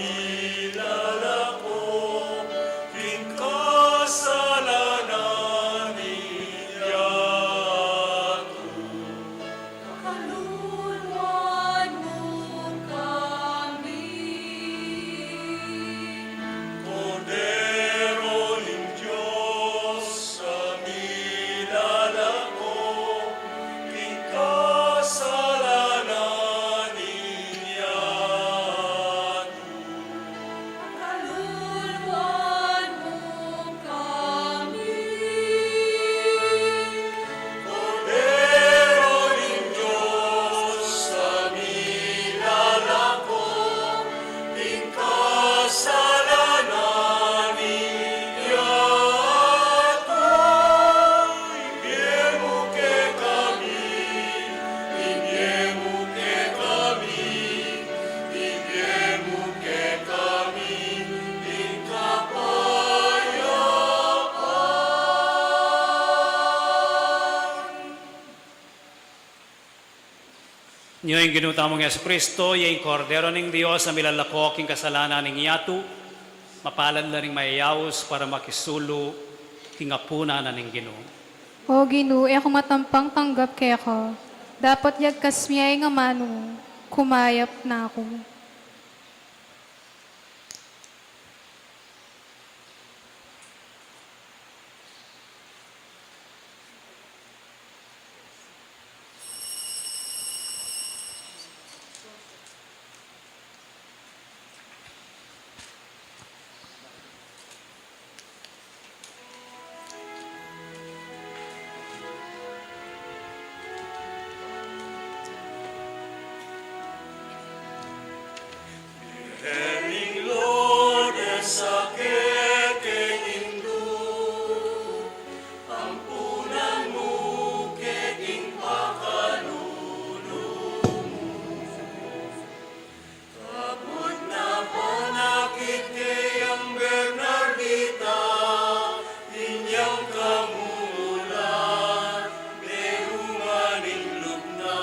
Nyo ing Ginu tamung Jesucristo, ya ing Kordero ning Dios a milalako king kasalanan ning yatu, mapalad la ring mayayaus para makisulu king apunan na ning Ginu. O Ginu, e ku matampang tanggap keka, dapot yagkas me ing amanu mu, kumayap na ku. Birhen ning Lourdes a kekeng Indu, ampunan mu ke king pakalulu mu. Kaput na panakit kang Bernardita, inyang kamumulan, meruman ing lub na.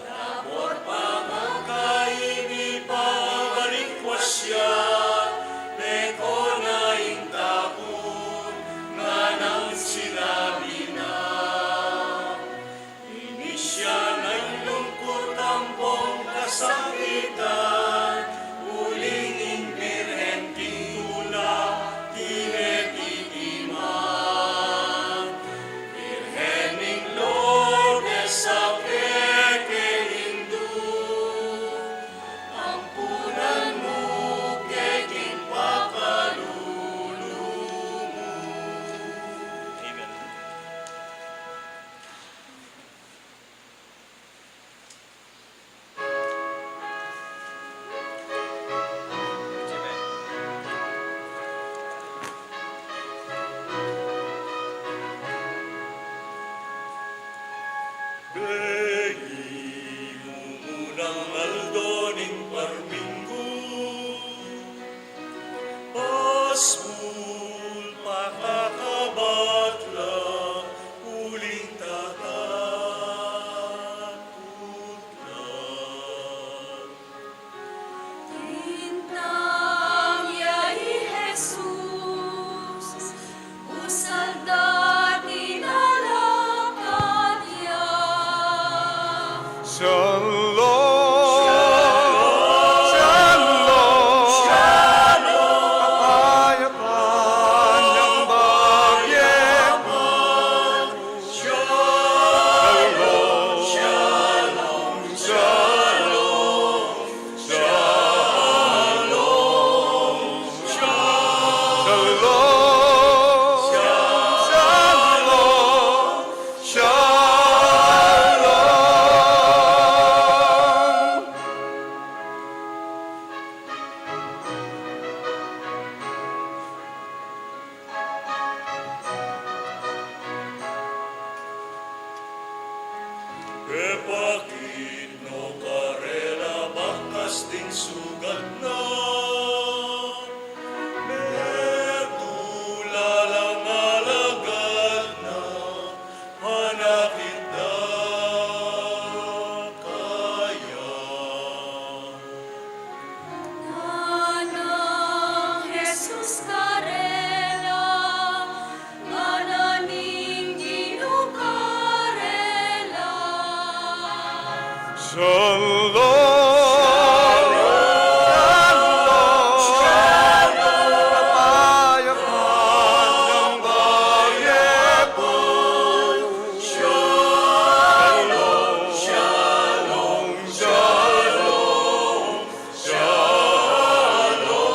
Dapot pamagkayni pamabalik wa sya, meko na ing tapun, nganang sinabi na. Inisya na ing lungkut ampong kasakitan, uling ing Birhen king tula, tinetitiman. Birhen ning Lourdes a kekeng Indu, ampunan mu ke king pakalulu mu. Amen. Begi mu munang aldo ning parminggu, pasbul pakakabat la uling tatakut la. Tintang ya i Jesus, busal da tinalakad ya. Shalom, shalom, kapayapaan yang bagye. Shalom, shalom, shalom, shalom, shalom, shalom, shalom. Pepakit no karela bakas ding sugat na, metung la lang alagad na, panakit da kaya. Nganang Jesus karela, ngana ning Ginu karela. Shalom, shalom, shalom, kapayapan yang bayan. Shalom, shalom, shalom. Shalom,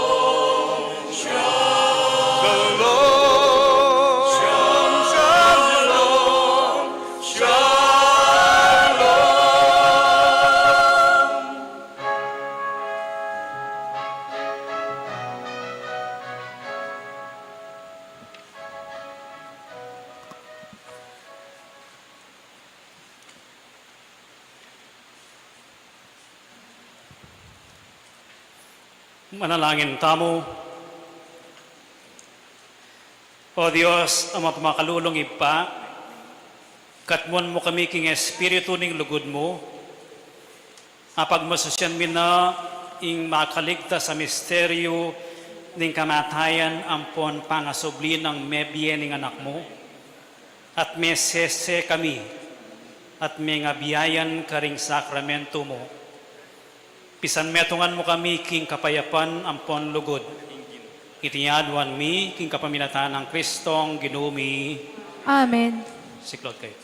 shalom, shalom, shalom. Manalangin tamu. O Dios, a mapamakalulung Ibpa, Katmuan mu kami king Espiritu ning lugud mu, apagmasusian mi na ing makaligtas a misteryu ning kamatayan ampon pangasubli nang mebie ning Anak mu, at mesese kami, at mengabiayan karing sakramentu mu. Pisanmetungan mu kami king kapayapan ampon lugud. Iti aduan mi king kapamilatan nang Kristong Ginu mi. Amen. Siklaud kayu.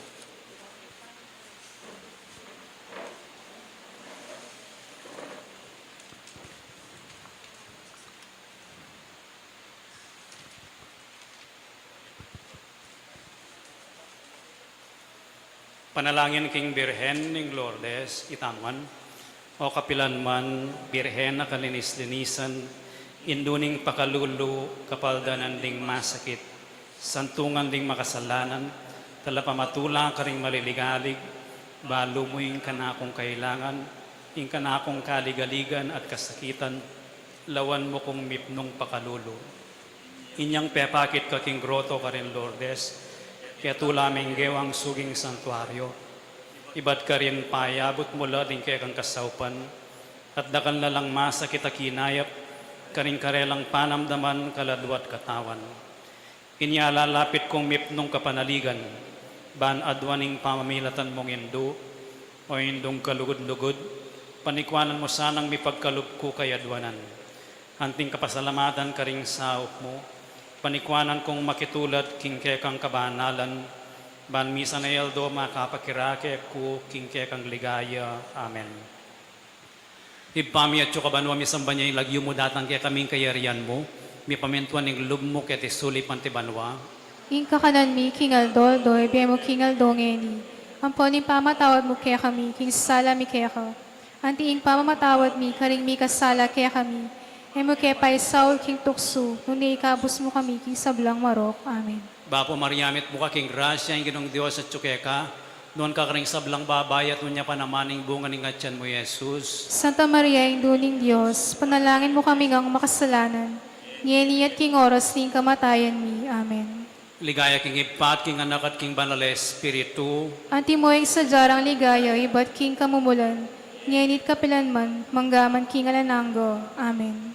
Panalangin king Birhen ning Lourdes, itamu ngan. O kapilan man Birhen a kalinis-linisan, indu ning pakalulu, kapaldanan ding masakit, santungan ding makasalanan, talapamatula karing maliligalig, balu mu ing kanakung kailangan, ing kanakung kaligaligan at kasakitan, lawan mu kung mipnung pakalulu. Inyang pepakit ka king groto karin Lourdes, ketula ming gewang suging santuario. Ibat karin payabut mu la ding kekang kasaupan, at dakal na lang masakit a kinayap, karing karelang panamdaman, kaladua at katawan. Inya lalapit kung mipnung kapanaligan, ban aduan ing pamamilatan mung indu, o indung kalugud-lugud, panikuanan mu sanang mipagkalub ku kayaduanan. Anting kapasalamatan karing saup mu, panikuanan kung makitulad king kekang kabanalan, ban misan a aldo makapakirake ku king kekang ligaya. Amen. Ibpa mi atsu ka banua, misamban ya ing lagyu mu, datang kekami ing kayarian mu, mipamintuan ing lub mu keti sulip anti banua. Ing kakanan mi king aldo-aldo, ibie mu king aldo ngeni. Ampon ing pamatawad mu kekami king sala mi keka, anti ing pamamatawad mi karing mikasala kekami. E mu ke paisaul king tuksu, nune ikabus mu kami king sablang marok. Amen. Bapu Maria, mitmu ka king grasya, ing Ginung Dios atsu keka, nuan ka karing sablang babai, at nuan ya pa naman ing bunga ning atian mu, Jesus. Santa Maria, Indu ning Dios, panalangin mu kami ngang makasalanan, ngeni at king oras ning kamatayan mi. Amen. Ligaya king Ibpa, at king Anak, at king Banal a Espiritu. Antimo ing sadya rang ligaya ibat king kamumulan, ngeni at kapilan man, mangga man king alang angga. Amen.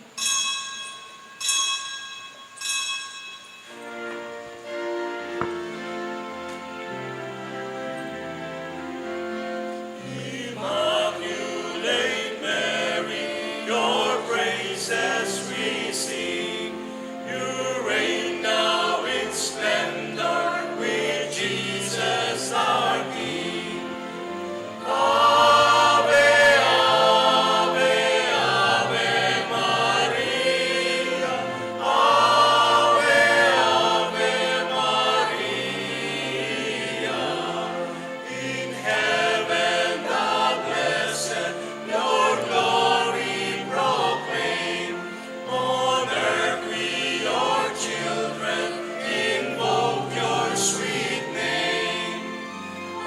Immaculate Mary, your praises we sing. You reign now in splendor with Jesus our King. Ave, ave, ave Maria. Ave, ave Maria. In heaven the blessed your glory proclaim. On earth we, your children, invoke your sweet name.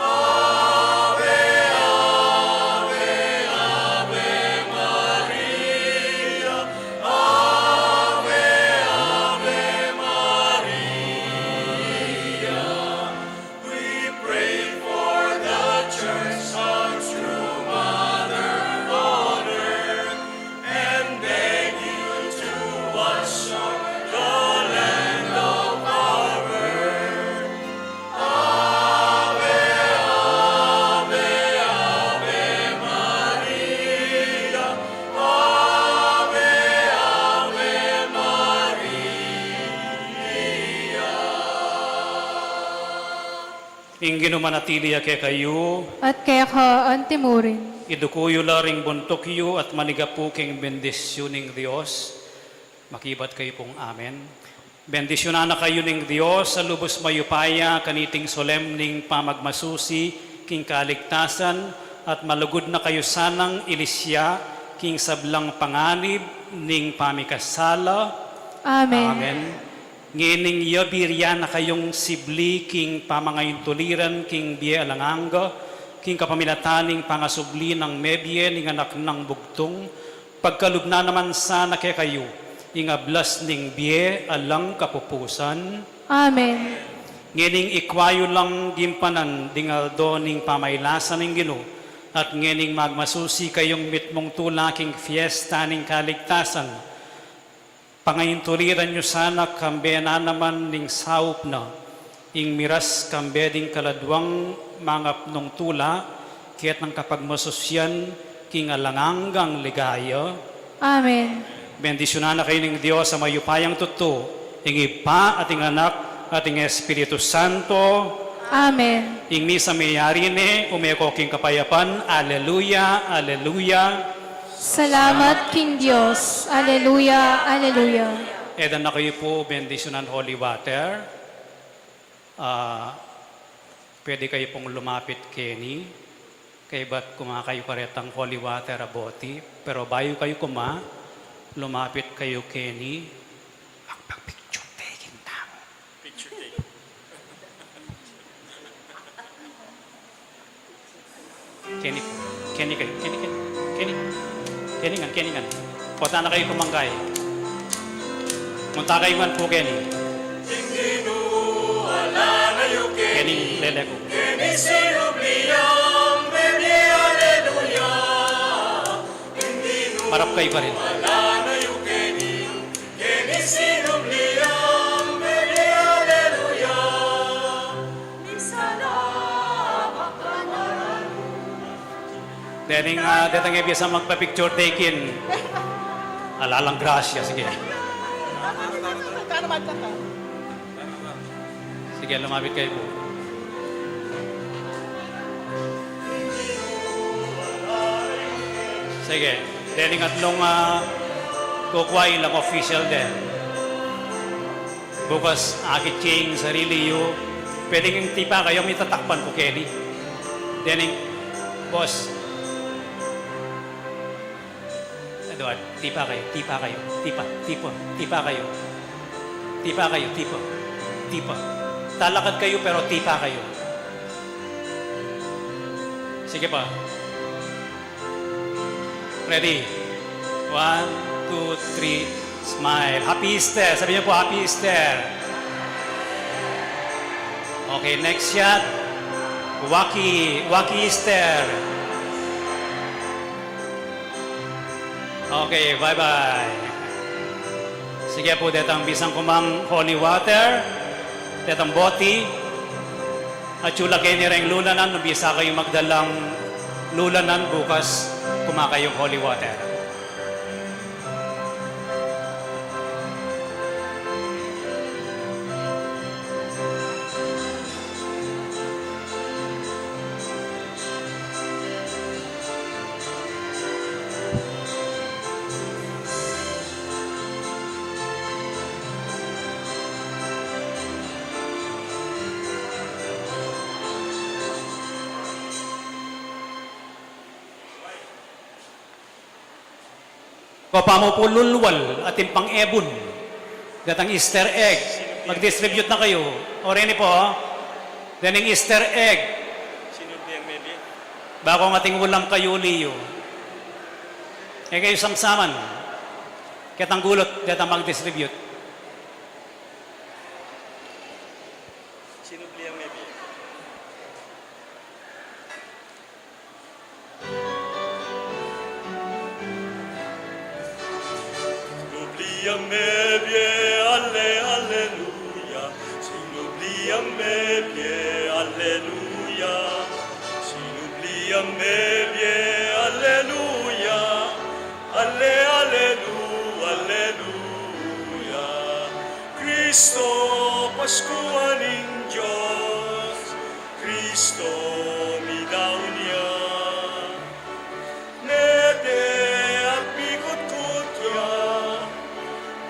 Ave, ave, ave Maria. Ave, ave Maria. We pray for the Church, our true mother on earth, and beg you to watch o'er the land of our birth. Ave, ave, ave Maria. Ave, ave Maria. Ing Ginu manatili ya kekayu. At keka antimurin. Iduku yu la ring buntuk yu at manigapu king bendisyun ning Dios. Makibat kayu pung amen. Bendisyunan na kayu ning Dios a lubus mayupaya kaniting solemning pamagmasusi king kaligtasan, at malugud na kayu sanang ilisya king sablang panganib ning pamikasala. Amen. Amen. Ngening yabirian na kayung sibli king pamangaintuliran king bie alang angga, king kapamilatan ning pangasubli nang mebie ning Anak nang Bugtung, pagkalub na naman sana kekayu ing ablas ning bie alang kapupusan. Amen. Ngening ikwa yu lang gimpanan ding aldo ning pamailasan ning Ginu, at ngening magmasusi kayung mitmung tula king fiesta ning kaligtasan, pangaintuliran yu sana kambe nanaman ning saup na, ing miras kambe ding kaladwang mangapnung tula, ketang kapagmasusian king alang anggang ligaya. Amen. Bendisyunan na kayu ning Dios a mayupayang tutu, ing Ibpa at ing Anak at ing Espiritu Santo. Amen. Ing misa meyari ne, ume ko king kapayapan. Aleluya, aleluya. Salamat king Dios. Aleluya, aleluya. Edan na kayu pu bendisyunan holy water. Ah, pwede kayu pung lumapit keni, kaybat kuma kayu karetang holy water a boti, pero bayu kayu kuma, lumapit kayu keni, magpa-picture taking tamu. Picture taking. Keni, keni kayu, keni, keni, keni, keni ngan, keni ngan. Punta na kayu kumangkay. Munta kayu ngan pu keni. Keni, lele ku. Marap kayu karin. Dening, ah, detang e bisa magpa-picture taking. Ala lang grasya, sige. Sige, lumapit kayu pu. Sige, dening atlung, ah, kukwa, ilang official den. Bukas, akit ye ing sarili yu. Pwedeng tipa kayu, mitatakpan ku keni. Dening, boss. Edward, tipa kayu, tipa kayu, tipa, tipa, tipa kayu. Tipa kayu, tipa, tipa. Talakad kayu, pero tipa kayu. Sige pa. Ready? One, two, three, smile. Happy Easter. Sabi niyo po, "Happy Easter." Okay, next shot. Wacky, Wacky Easter. Okay, bye-bye. Sige po, detang bisang kumang holy water, detang boti. Atyu la keni reng lulanan, nung bisa kayu magdalang lulanan, bukas kuma kayung holy water. Kopa mu pu lulwal atin pang ebun. Datang Easter egg. Mag-distribute na kayu. O, reni po. Dening Easter egg. Bakung ating ulam kayu liyu. E kayu samsaman. Ketang gulut, detang mag-distribute. Sinublian me bie, ale, aleluya. Sinublian me bie, aleluya. Sinublian me bie, aleluya. Ale, alelu, aleluya. Kristo, Paskua ning Dios. Kristo, midaun ya. Mete at mikutkut ya.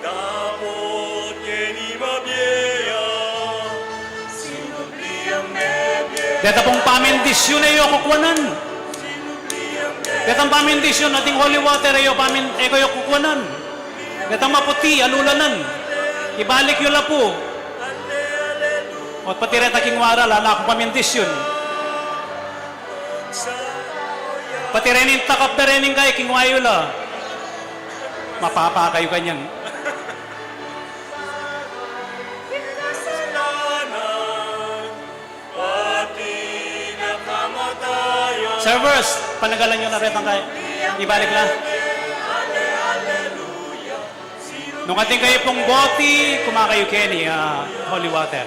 Dapot keni mabie ya. Sinublian me bie. Deta pung pamindisyun e yu kukuanan. Detang pamindisyun, ating holy water, e yu pamin-, e kayu kukuanan. Detang maputi a lulanan, ibalik yu la pu. Ot pati reta king waral, ala kung pamindisyun. Pati rening takap da rening kai, kingwa yu la. Mapapa kayu kanyan. Servers, panagalan yu na retang kay ibalik la. Nung atin kayu pung boti, kuma kayu keni, ah, holy water.